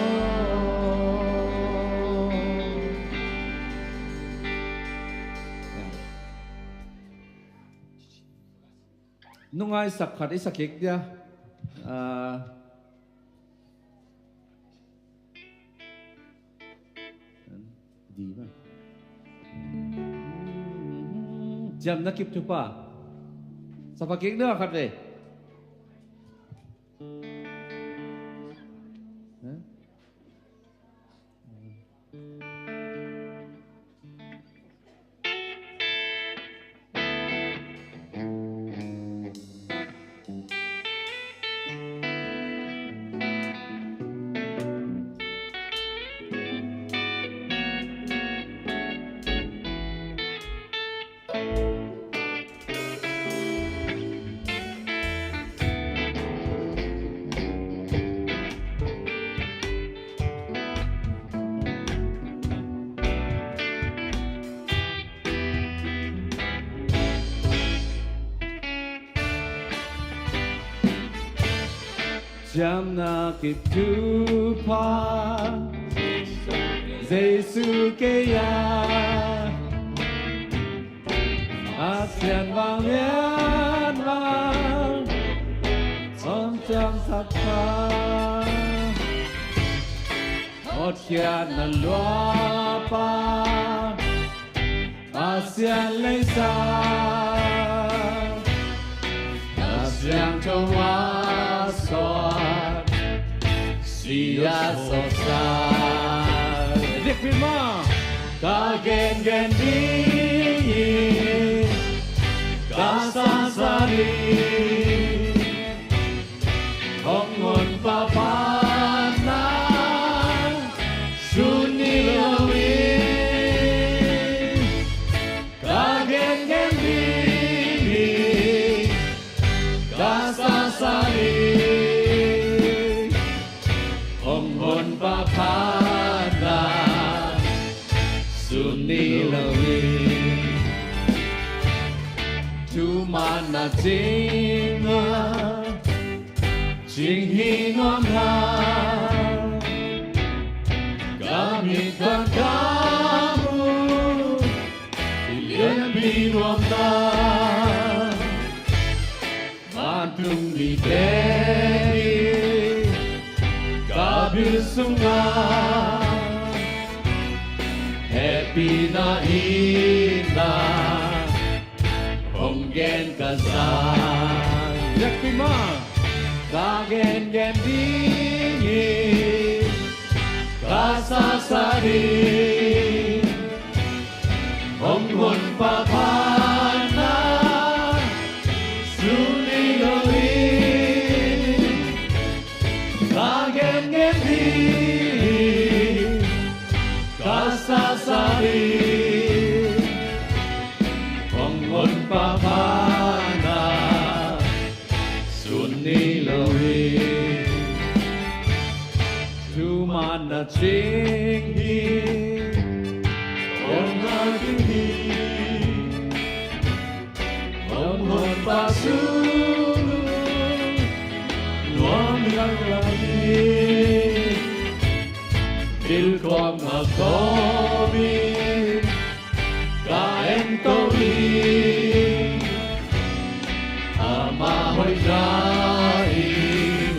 Nungak sak khat i sak kik dia. Ah, di ba? Ciamna kip thupha. Sak kik dia khat ve. Ciamna kip thupha Jesu kei a, Pasian vanglian vang hong ciamsak pha, hotkhiatna luapa Pasian leisa, Pasian tho a sawt, sia sawtsa. Dik pi ma. Ka gengen ding hi, ka sasa ding, hong honpa phatna sun ni lo hi. Ka gengen ding hi, ka sasa ding, hong honpa phatna sun ni lo hi. Thumanna cing a cing hi nuam na, ka mit khat ka mu lianpi nuam na, vantung mite in ka bil sunga hehpihna itna hong gen ka sa. Yak pi ma. Ka gengen ding hi, ka sasa ding, hong honpa phatna sun ni lo hi. Ka gengen ding hi, ka sasa ding, hong honpa phatna sun ni lo hi. Thumanna cing hi, hong a cing hi, hong honpa sung nuam hi lang lang hi. Bil kawm a kawm in ka en to hi, ama hoihna in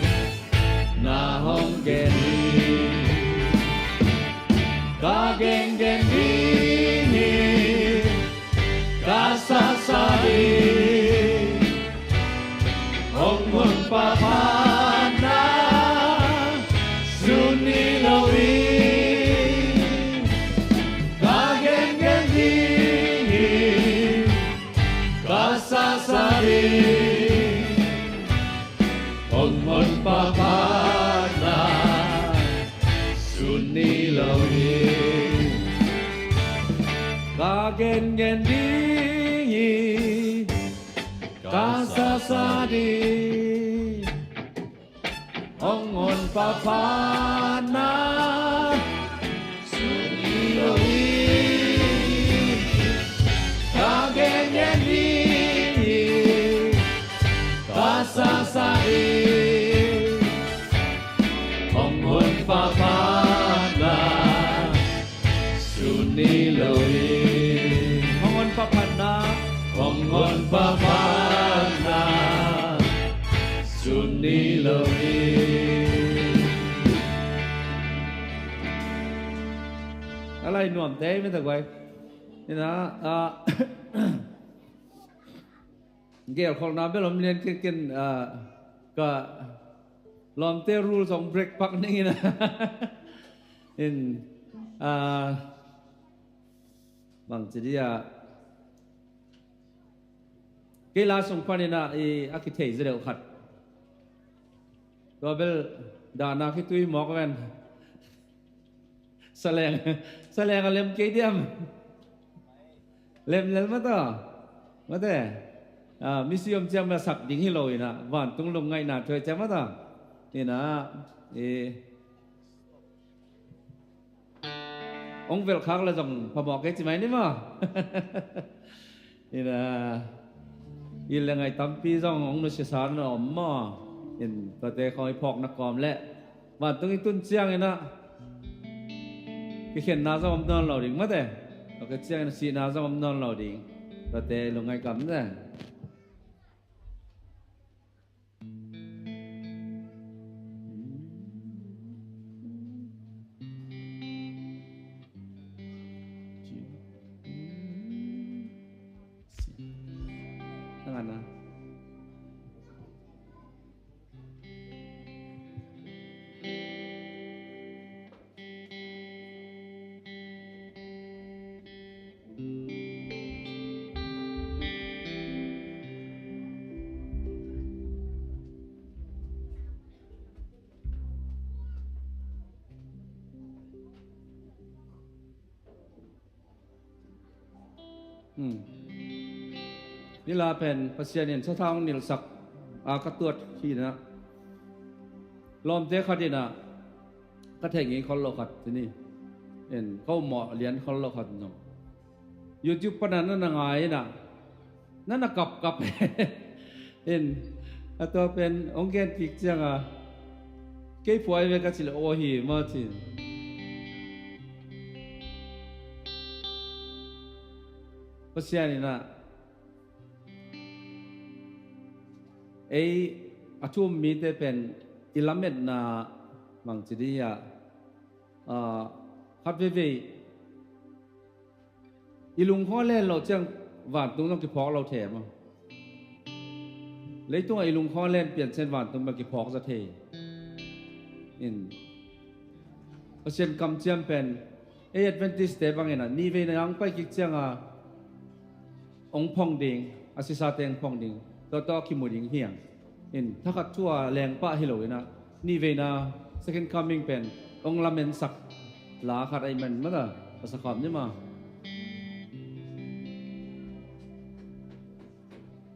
Phatna sun ni lo hi. Ka gengen ding hi, ka sasa ding. Hong honpa phatna sun ni lo hi. Ka gengen ding hi, ka sasa ding. Hong honpa phatna sun ni lo hi. Hong honpa phatna. Hong honpa phatna sun ni lo hi. A lai nuam te mete guai. Ina, ah, gelkholhna bel om lian kei ken, ah, ka lawmte rule zong break pak ning ina. In, ah, bang ci dia. Kei la sung pan ina i a kithei zedeuh khat. Tua bel dahna khitui mawk ven. Saleng, saleng a lem kei diam. Lem lel mata. Mate. Ah, misi om ciang ma sak ding hi lo ina. Vantung lungngaihna thuai ciang mata. Ina, eh, ong velh khak la zong phamawh kei ci mai ni maw. Ina, i le ngai tampi zong ong nusia sa na om maw. In tuate khawng i phawkna kawm le vantung i tun ciang ina kikhenna zong om nawn lo ding mate. Tua ka ciang ina sihna zong om nawn lo ding. Tuate lungngai kam te. Hmm. Nila pen Pasian in sathau nilsak a ka tuat hi na. Lawmte khat ina ka thei ngei khol lo khat tuni. In ka ummawh lian khol lo khat zong YouTube pana na na ngai ina na na kapkap. In a tua pen ong gen kik cianga kei phuai ve ka ci le aw hi maw cin. Pasian ina ei a thu um mite pen i lametna bangci dih ah, ah, khat veivei i lungkhong a len loh ciang vantung zong kiphawk lo thei maw? Leitungah i lungkhong a len pian ciang vantung bel kiphawk zaw thei. In Pasian kamciam pen ei Adventist te bangin ah nihveina hong pai kik cianga hong phong ding, a sisate hong phong ding, tua tawh a kimu ding hi hang. In thakhat thu a lengpah hi lo ina nihveina second coming pen hong lamensak la khat ahi man mata a sa khawm ni ma.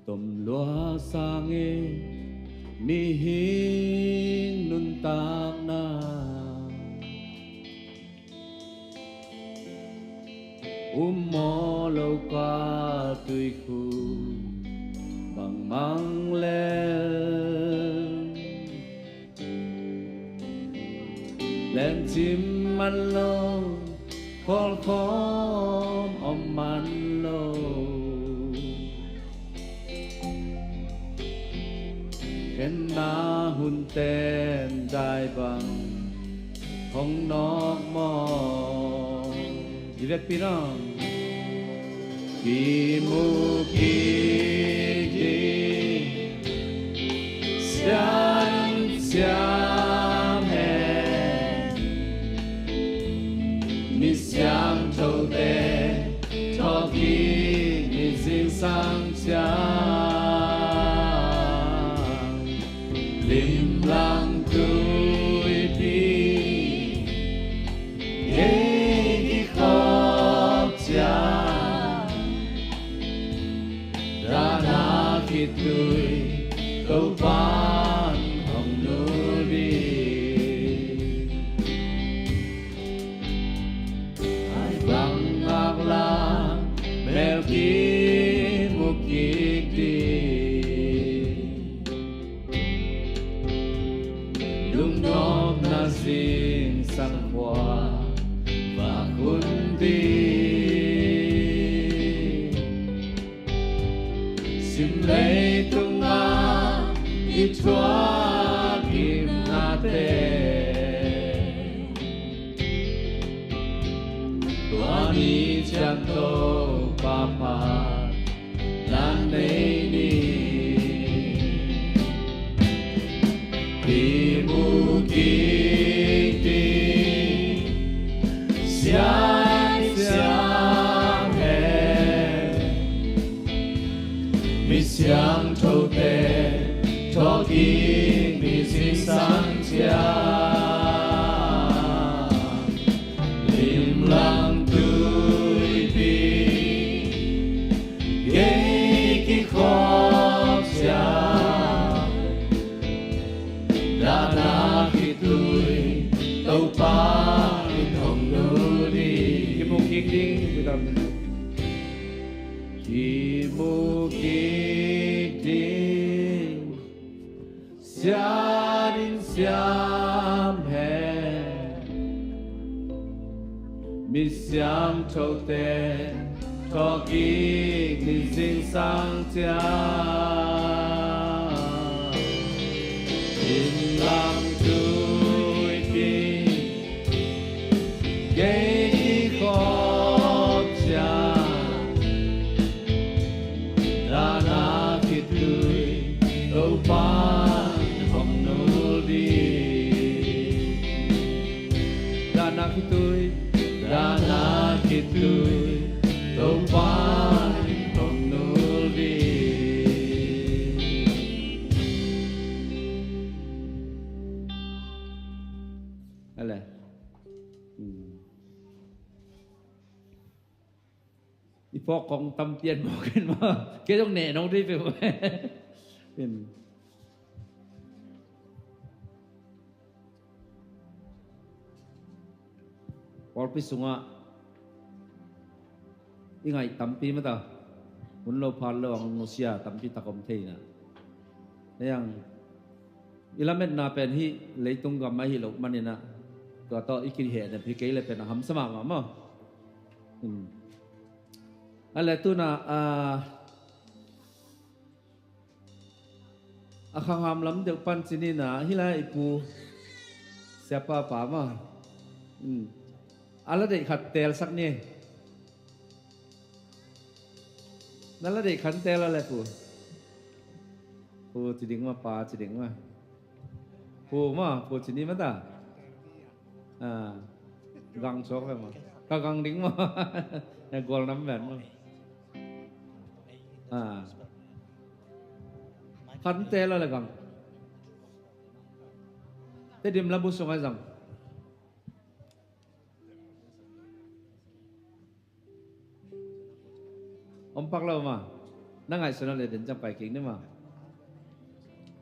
Tom lua sangin mihing nuntakna um maw lo ka tuikhuk bangmang lel. Lemcim man lo, kholkhawm om man lo. Khenna hun ten dai bang hong nawk maw? I vekpi na. Kimu kik hi siam siam hen. Misiam thote thawh kik hi zingsang ciang. Limlang Nopna zingsang khua vak hun ding. Sim leitungah i thuak gimnate, tua ni ciang Topa phat na nei ni. Kimu kik ding, siam in siam hen. Mi siangthote thawhkik ni zingsang ciang, limlang tuipi gei kikhop ciang, dahna khitui Topa in hong nul ding. Kimu kik ding. Kimu kik ding, siam in siam hen. Mi siangthote thawhkik ni zingsang ciang, limlang tuipi gei kikhop ciang, dahna khitui Topa in hong nul ding. Dahna khitui, dahna khitui Topa in hong nul ding. Ale. Hmm. I phawk kong tam pian mawk in maw? Kei zong neh nong dei pe maw? Pawlpi sungah i ngaih tampi mata, hun lo phat lo ang nusia tampi tak om thei na. Yang i lametna pen hih leitung gam ahi lo manin ah, tua tawh i kiheh nep hi kei le pen a hamsa mahmah maw? Hmm. A le tuna, ah, a khangham lam deuh pan ci ni na, hih lai i pu siapa pa maw? Hmm. A la deih khat teelsak ni. Na la deih khat teel a le pu. Pu ci ding maw, pa ci ding maw? Pu maw, pu ci ni mata. Ah, gang suak ve maw. Ka gang ding maw. Na gual nam ven maw. Ah. Khat teel a le gang. Tedim labu sung a zang. Om pak lo maw. Na ngaihsun a le den ciang pai kik ni maw.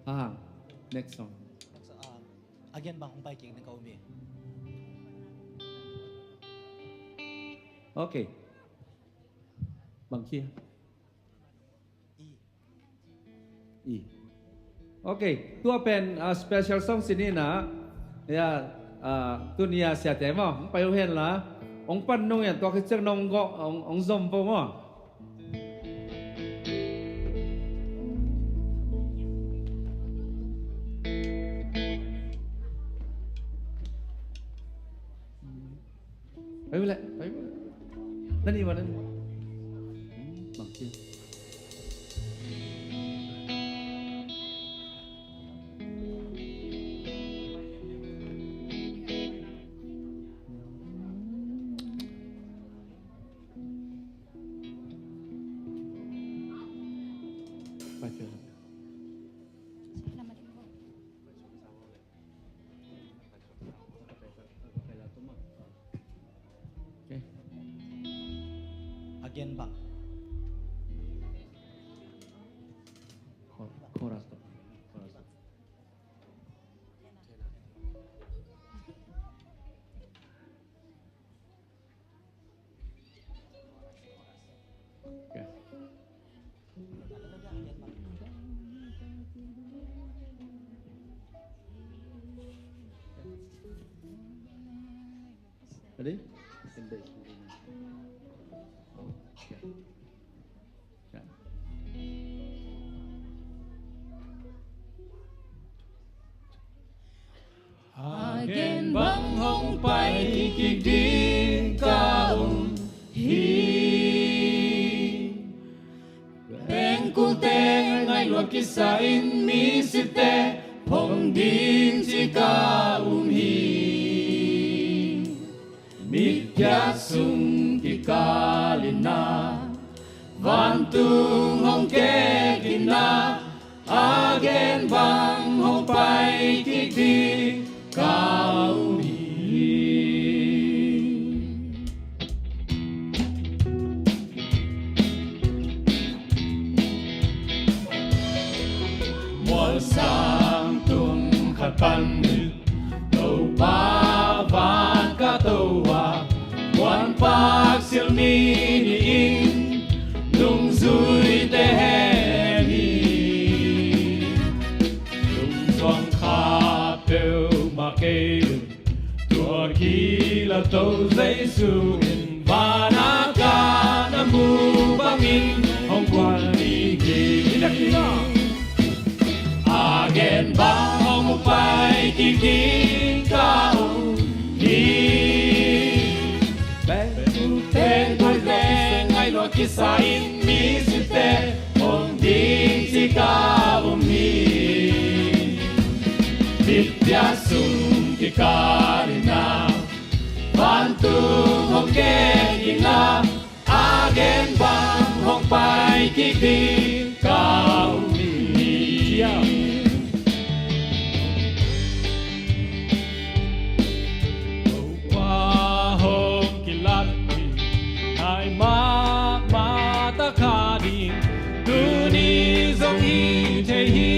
Ha, next song. A gen bang hong pai kik ni ka um hi. Okay. Bang khia. I. Okay, tua pen, ah, special song ci ni na. Ya, ah, tuni a siate maw, hong pai uh hen la. Hong pan nung hian tua khit ciang nong gawh, hong, hong zom vo maw. Pai uh leh, pai uh leh. Na nih ua, na nih ua. Hmm, bang ci. Pai, pai. Okay. A gen bang. Chorus. Chorus. Okay. Ready? Okay. A gen bang hong pai kik ding ka um hi. Pengkulte ngaihluat kisa in misite phong ding ci ka um hi. Mitphiat sung kikal in ah vantung hong kek in ah, a gen bang hong pai kik ding ka um hi. Mualsang tung khat panin Topa van ka to a, muanpak silmi ni-in nungzuite hem hi. Lungzuang kha peuhmah kei un, tua kila to Jesu in van a ka na mu bangin hong guan ding hi. A gen bang hong pai kik ding ka um hi. Pengkulte ngaihluat kisa in misite phong ding ci ka um hi. Mitphiat sung kikal in ah vantung hong kek in ah, a gen bang hong pai kik ding ka um hi. Topa hong kilat hi, nai mahmah tak a ding. Tuni zong hi thei hi,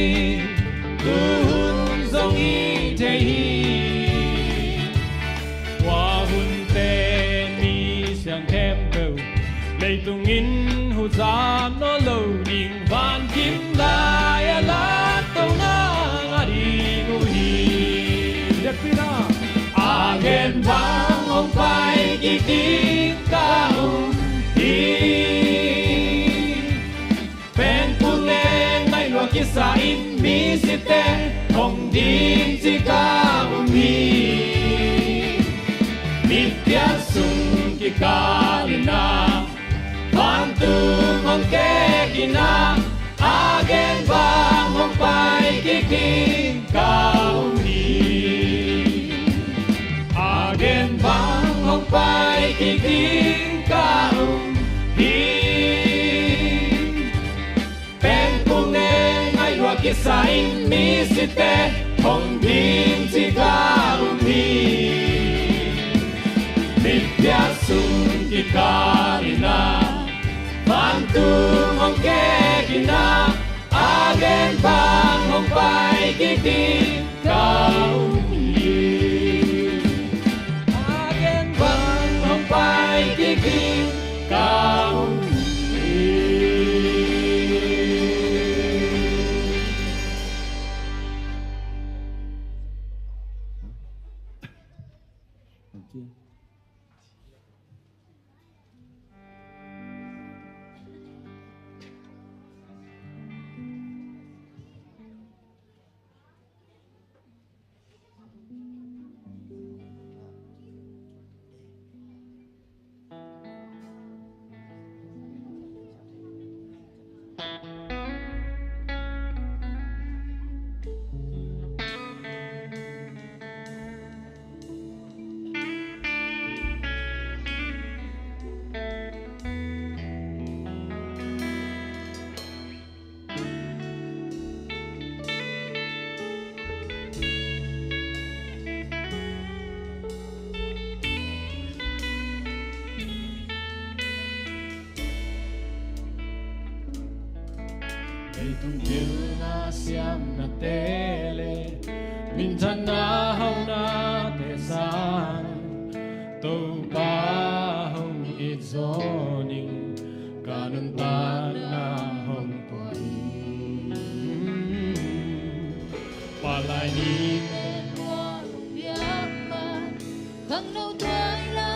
tu hun zong hi thei hi. Tua hunte mi siang khempeuh leitung in huza nawn lo ding, van kim lai a latto nang a ding uh hi. A gen bang hong pai kik ding ka um hi. Pengkulte ngaihluat kisa in misite phong ding ci ka um hi. Mitphiat sung kikal in ah vantung hong kek in ah, a gen bang hong pai kik ding ka um hi. A gen bang hong pai kik ding ka um hi. Pengkulte ngaihluat kisa in misite phong ding ci ka um hi. Mitphiat sung kikal in ah vantung hong kek in ah, a gen bang hong pai kik ding ka um hi. A gen bang hong pai kik ding ka um hi. Leitung pilna siamnate le minthanna haunate sang Topa hong it zaw ning, ka nuntakna hong pua hi. Palai ni pen hua hong biak man, khangno tuai la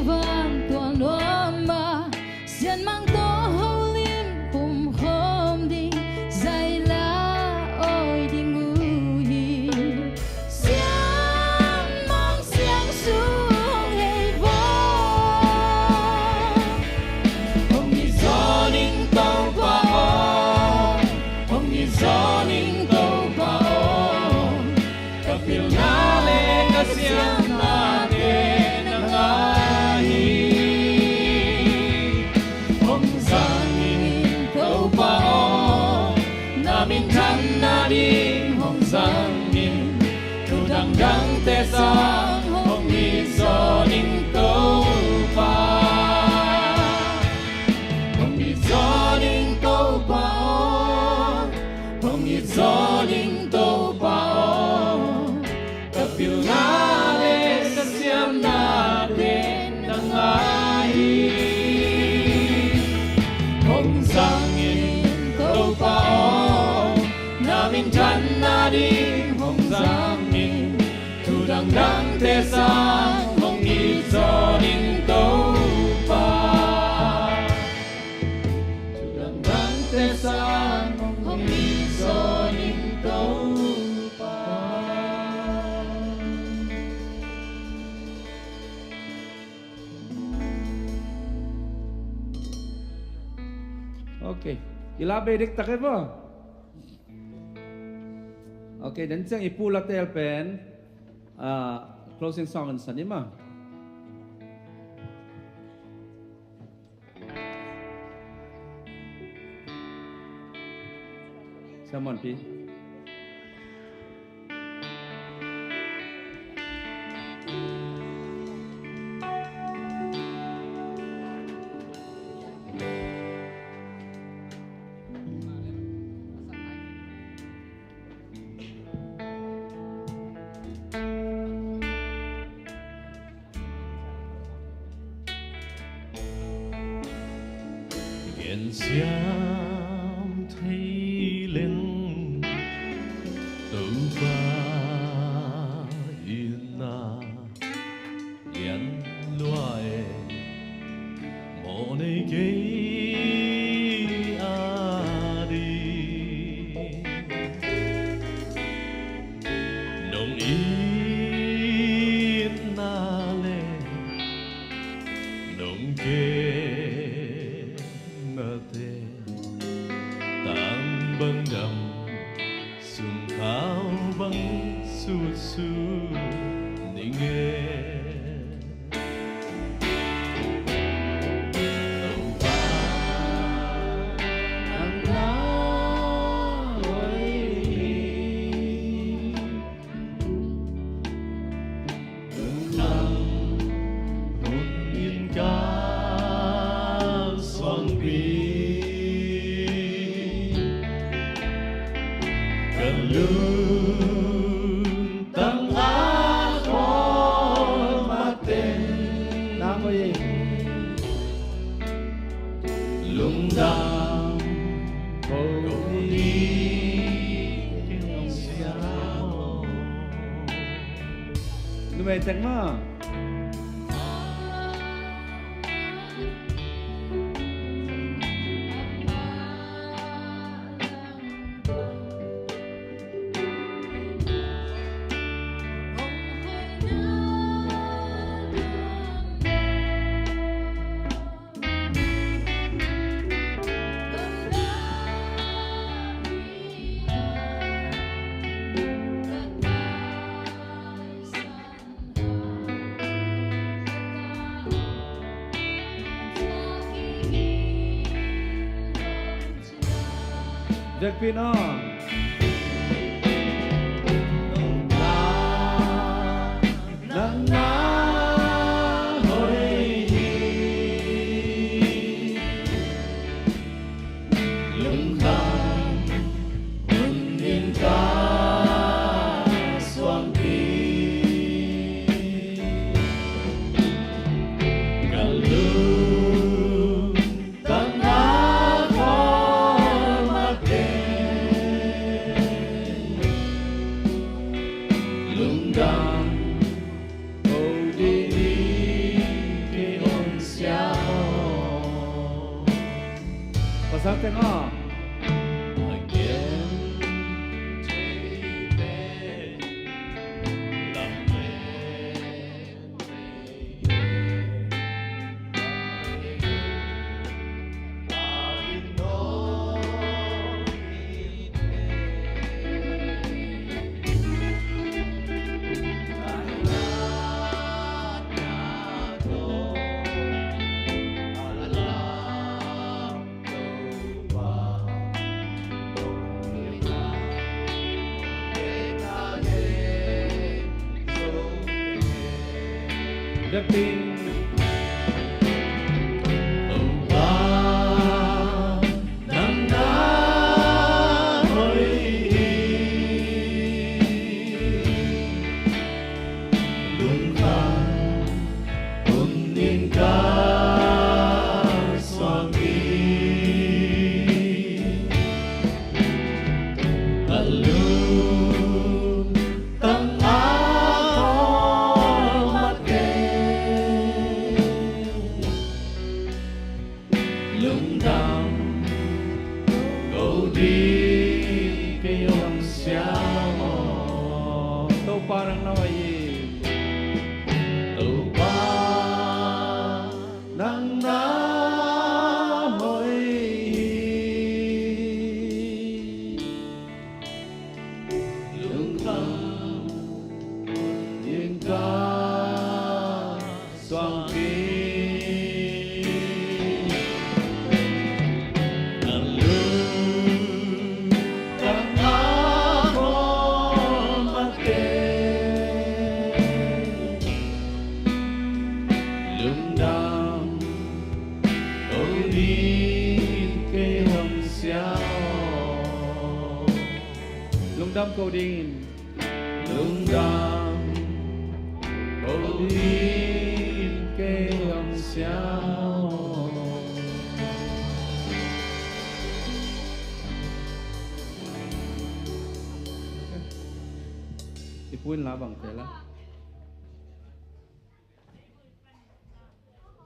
vantual nuam ah, sianmang tawh holim pumkhawm ding, zai la awi ding uh hi. Sianmang siangsuang hei vua. Hong it zaw ning Topa aw, hong it zaw ning Topa aw. Ka pilna le ka siamnate nang ahi. Hong zang in Topa aw, na minthanna ding hong zang in. Thu dangdangte sang hong it zaw ning Topa. Hong it zaw ning Topa aw, hong it zaw ning Topa aw. Ka pilna le ka siamnate nang ahi. Hong zang in Topa aw, na minthanna ding hong zang in. Thu dangdangte sang hong it zaw ning Topa. Thu dangdangte sang hong it zaw ning Topa. Ok. I la bei dektak e maw? Ok, den ciang i pu la teel pen, ah, closing song in sa ni maw. Sia Muan Pi. Gen siam thei leng Topa in na lian lua e, mawh nei kei a ding. Nong itna le nong kemnate tang bang dam, sum khau bang sutsut ning e. Topa, nang na hoih hi. Lungdam hun in ka suangpi, ka lungtang a khawl mah teng na hoih hi. Lungdam ko ni keng sia maw. Numei tek maw. Vekpi in aw. Nang na hoih hi. Lungkham hun in ka suangpi, ka lungtang a khawl mah teng. Lungdam ko ni keng Sa teng a. Biakinn. Topa, nang na hoih hi. Lungkham hun in ka suang hi. Ka lungtang a khawl mat kei. Lungdam ko ding kei hong siam aw. Topa nang na hoih hi. Topa nang na hoih hi. Lungkham in ka suang hi. Ka lungtang a khawl mat kei. Lungdam ko ding kei hong siam aw. Lungdam ko dingin. Lungdam ko dingin kei hong siam aw. I puin la bang te la.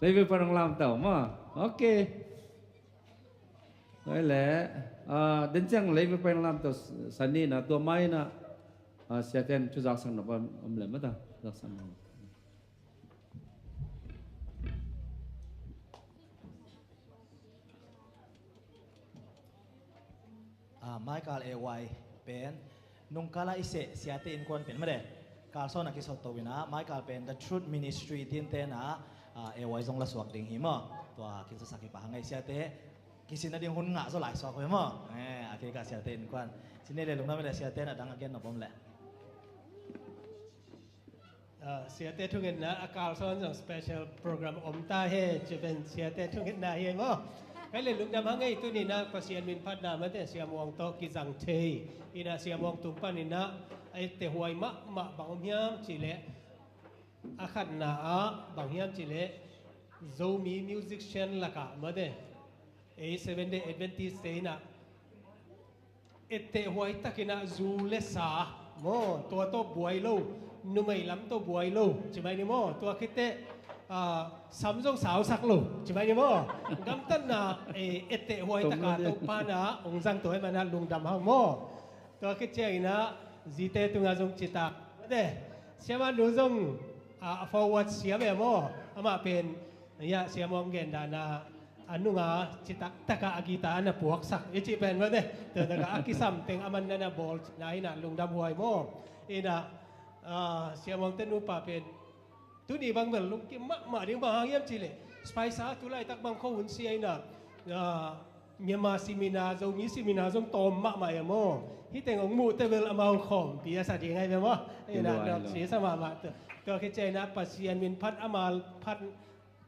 Level pan hong lam tau maw. Ok. Tua leh, ah, den ciang level pan hong lam tau. Sani na tua mai na, ah, siaten thu zaksak nop om leh mata zaksak nop. Ah, Michael A Y pen nungkala i seh siate innkuan pen made. Carlson a kisot to ina, Michael pen The Truth Ministry tinte na, ah, A Y zong la suak ding hi maw. Tua kinsasak hi pah hang ei siate. Kisin na ding hun ngah zaw lai suak hi maw. Eh, a kei ka siate innkuan. Sine le lungna made siate na dang a gen nop om le. Ah, siate thungetna a Carlson zong special program om ta he, ci pen siate thungetna hi maw. Kai le lungdam hang ei, tuni na Pasian min phatna mate siamuang tawh kizang thei ina siamuang tung pan ina a etteh huai mahmah bang om hiam ci le a khatna ah bang hiam ci le Zomi musician lakah mate ei Seven Day Adventist te ina etteh huai takin ah zu le sa maw, tua tawh buai lo, numei lam tawh buai lo, ci mai ni maw, tua khit teh, ah, sam zong sausak lo, ci mai ni maw, gamtatna, eh, etteh huai taka Topa na hong zang tua hi mana lungdam hang maw, tua khit ciangin ah, zite tungah zong citak, mate, siamah nu zong, ah, a forward siam e maw, amah pen, ya, siamuang gen dana, a nunga citak taka a guitar a na puaksak i cih pen mate. Tua taka a kisam teng a man na na bawl na hi na lungdam huai maw. Ina, ah, siamuang te nupa pen tuni bang bel lungkim mahmah ding bang hang hiam cih leh. Spaisa tu laitak bang kho hun sia ina, ah, Myanmar seminar, Zomi seminar zong tawm mahmah e maw. Hih teng hong muh te bel amau khawmpi a sa ding ai ve maw. Ina, nok si sa mahmah. Tua khit ciang ina Pasian min phat ama phat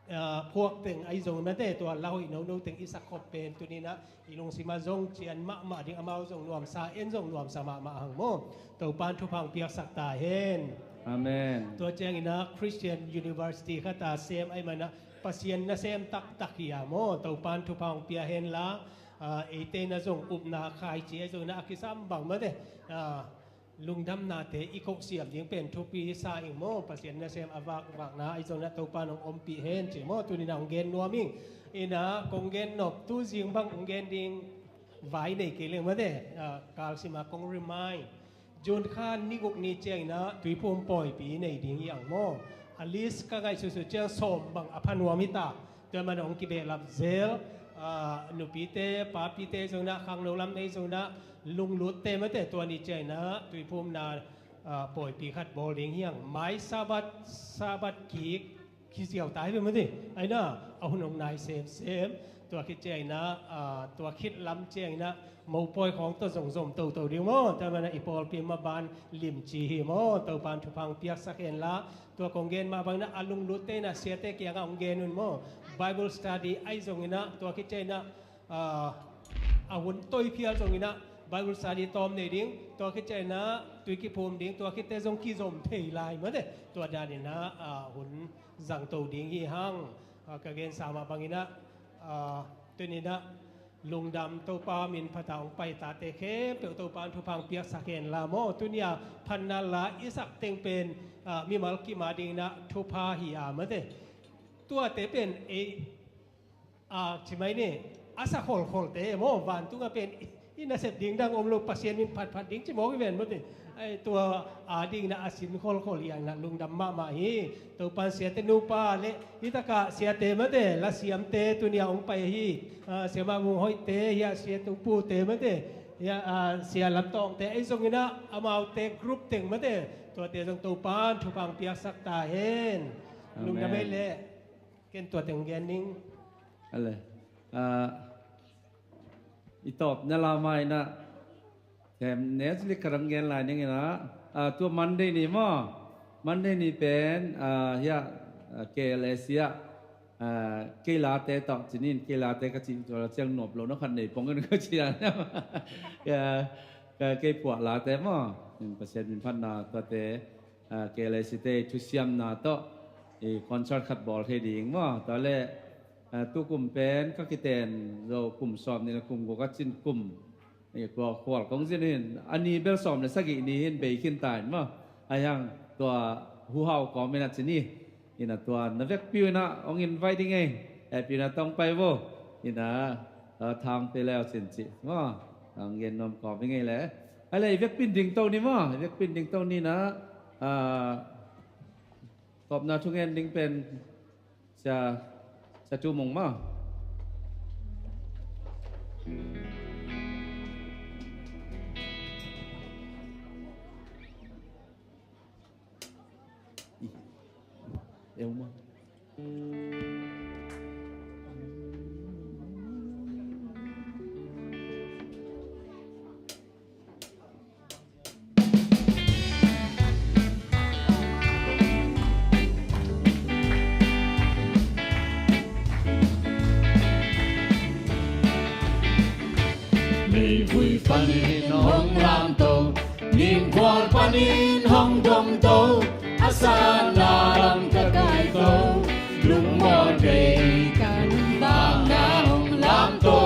ah, phuak teng ahi zong mate tua la hoih nono teng i sak khop pen tuninah i lungsimah zong cian mahmah ding amau zong nuamsa en zong nuamsa mahmah hang maw. Topan thupha hong piaksak ta hen. Amen. Tua cianginah Christian University khata sem ahi manah Pasian nasem taktak hi a maw. Topan thupha hong pia henla, ah, eite na zong upna khaici ahi zonginah a kisam bang mate, ah, lungdamnate i kohsiam ding pen thupi sa ing maw, Pasian nasem a vakvakna ahi zongin ah Topa nong ompih hen ci maw, tuni-in ah hong gen nuam ing. Inah kong gen nop tu zing bang hong gen ding vai nei kei leng mate, ah, kalsim a kong remind. June kha ni guk ni ciangin ah Tuiphum pawipi nei ding hi ang maw. A list ka ngaihsutsut ciang sawm bang a pha nuam hi ta. Tua man hong kibehlap zel, ah, nupite, papite zongin ah, khangno lam nei zongin ah, lunglutte mate tua ni ciangin ah Tuiphumna, ah, pawipi khat bawl ding hi ang. Mai Sabbath, Sabbath kik, kiziau ta hi ve mate. Aina, a hun hong nai semsem. Tua khit ciangin ah, ah, tua khit lam ciangin ah, mopawi khawng tawh zong zom toto ding maw. Tua man ah i pawlpi maban limci hi maw. Topan thupha hong piaksak hen la. Tua kong gen mah bangin ah a lunglutte in ah siate kiangah hong gen un maw. Bible study ahi zongin ah, tua khit ciangin ah, ah, a hun toiphial zongin ah Bible study tawm nei ding. Tua khit ciangin ah tui kiphum ding. Tua khitte zong kizom thei lai mate. Tua danin ah, ah, hun zangto ding hi hang. Ah, ka gensa mah bangin ah, ah, tuni-in ah lungdam, Topa min phat a hong pai tate khempeuh Topa in thupha hong piaksak hen la maw. Tuni-a phatna la i sak teng pen, ah, mimal kim a dingin ah thupha hi a mate. Tuate pen ei, ah, ci mai ni, a sa kholkholte maw, vantungah pen i, i nasep ding dang om lo, Pasian min phatphat ding ci mawk hi ven mate. Ai, tua a dingin ah a sin kholkhol hi a, inah lungdam mahmah hi. Topan siate nupa le, hi takah siate mate, lasiamte tuni-a hong pai ahi, ah, Siamah Vung Hoihte, hiah siate upute mate, hiah, ah, Sia Lam Tawngte, ahi zongin ah amaute group teng mate, tuate zong Topan thupha hong piaksak ta hen. Amen. Lungdam ei leh. Ken tua teng gen ning. Ale. Ah, i tawpna lam ah inah, Em, next week ka dang gen lai ning inah, ah, tua Monday ni maw. Monday ni pen, ah, hiah, ah, K L S C ah, ah, kei late tawh ci ni, kei late ka cih tua la ciang nop lo na khat nei pong in ka ci a. Ka, ka kei puah late maw. Pasian min phatna tuate, ah, K L S C te thusiamna tawh i concert khat bawl thei ding maw. Tua leh, ah, tukum pen ka kiten zo kum sawm ni le kum guk a cin kum. Khual kong zin hin, a ni bel sawm le sagih ni hin bei khin ta in maw. Ahi hang tua Hu Hau kawm in a ci ni. Inah tua na vekpi uh inah hong invite ding ei. Hehpihna tawh hong pai vo. Inah, ah, thang pe leu cin ci maw. Hong gen nuam kawm ding ei le. Ai le, i vekpi in dingto ni maw. I vekpi in dingto ni inah, ah, tawpna thungen ding pen Sia, Sia Tu Mung maw. Ih, eu maw. Meivui panin hong lamto, nimkhual panin hong domto, a sanna lam ka kaito, lungmual kei ka nuntakna hong lamto.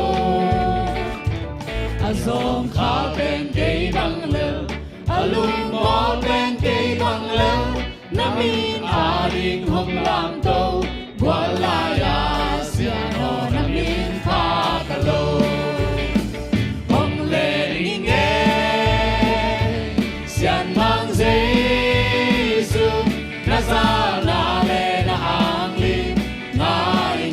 A zawngkhal pen kei bang lel, a lungmual pen kei bang lel, na min ading hong lamto, gual lai-a sian aw na min pha ka lo. Hong len ing ei, Sian Mang Jesu, na zalna le na anglim ngai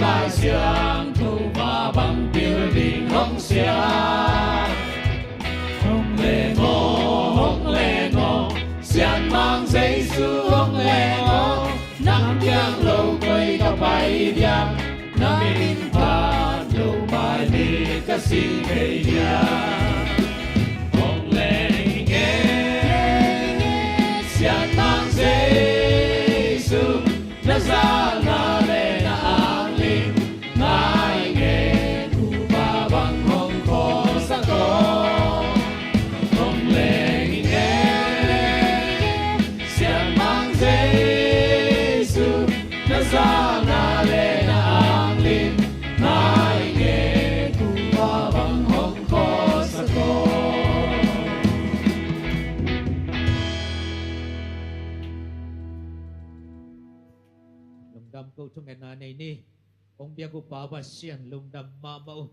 Lai Siangtho mah bang pil ding hong siang. Hong leng aw, hong leng aw, Sian Mang Jesu hong leng aw. Nang kiang lo koi ka pai diam, na min phat lo mai ni ka si kei diam. Hong leng e, Sian Mang Jesu, na zahna le na anglim ngai nge, kuva bang hong khawlsak aw. Hong leng e, Sian Mang Jesu, na zahna le na anglim ngai nge, kuva bang hong khawlsak aw. Lungdam ko, thungetna nei ni. Kong biak uh Pa Pasian, lungdam mahmah uh.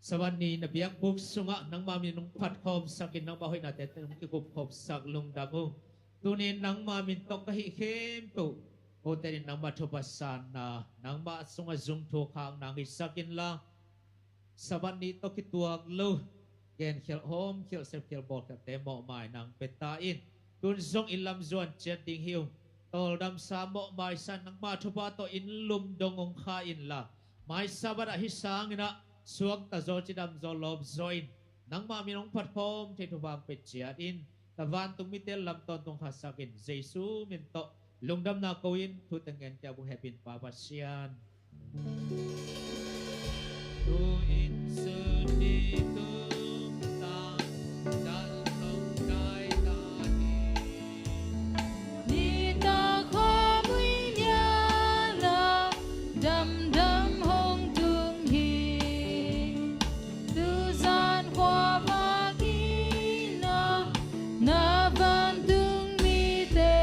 Sabbath ni na biakbuk sungah nangmah min hong phatkhawmsakin, nangmah hoihnate hong kikupkhopsak, lungdam uh. Tuni-in nangmah min tawh ka hih khempeuh, kote in nangmah thupha sanna, nangmah sungah zung thu khakna hong hisak inla, Sabbath ni tawh kituak lo, genkhial, hawmkhial, sepkhial, bawlkhialte mawhmai nang pia ta in. Tun zong in lam zuan ciat ding hi uh. Tawldamsa, mawhmaisa, nangmah thupha tawh in lum dong hong kha inla, mai Sabbath ah hih sangin ah suakta zaw, cidam zaw, lawp zaw in, nangmah min hong phatkhawm thei thupha hong pia ciat in. Ka vantung mite lam tawntung khasak in, Jesu min tawh lungdamna ko in, thu teng ngen kei a bung hepin Pa Pasian. Tu in sun ni tung tan, tan long dai ta hi. Ni ta khua mui nia la, dam dam hong tung hi. Tu zan khua vak in ah, na vantung mite,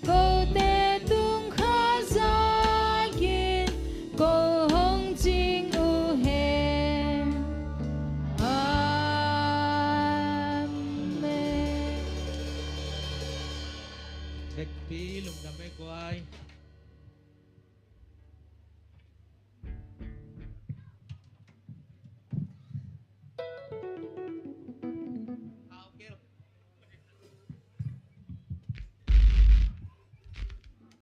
kote tung kha zakin, ko hong cing uh hen. Amen. Vekpi lungdam e guai.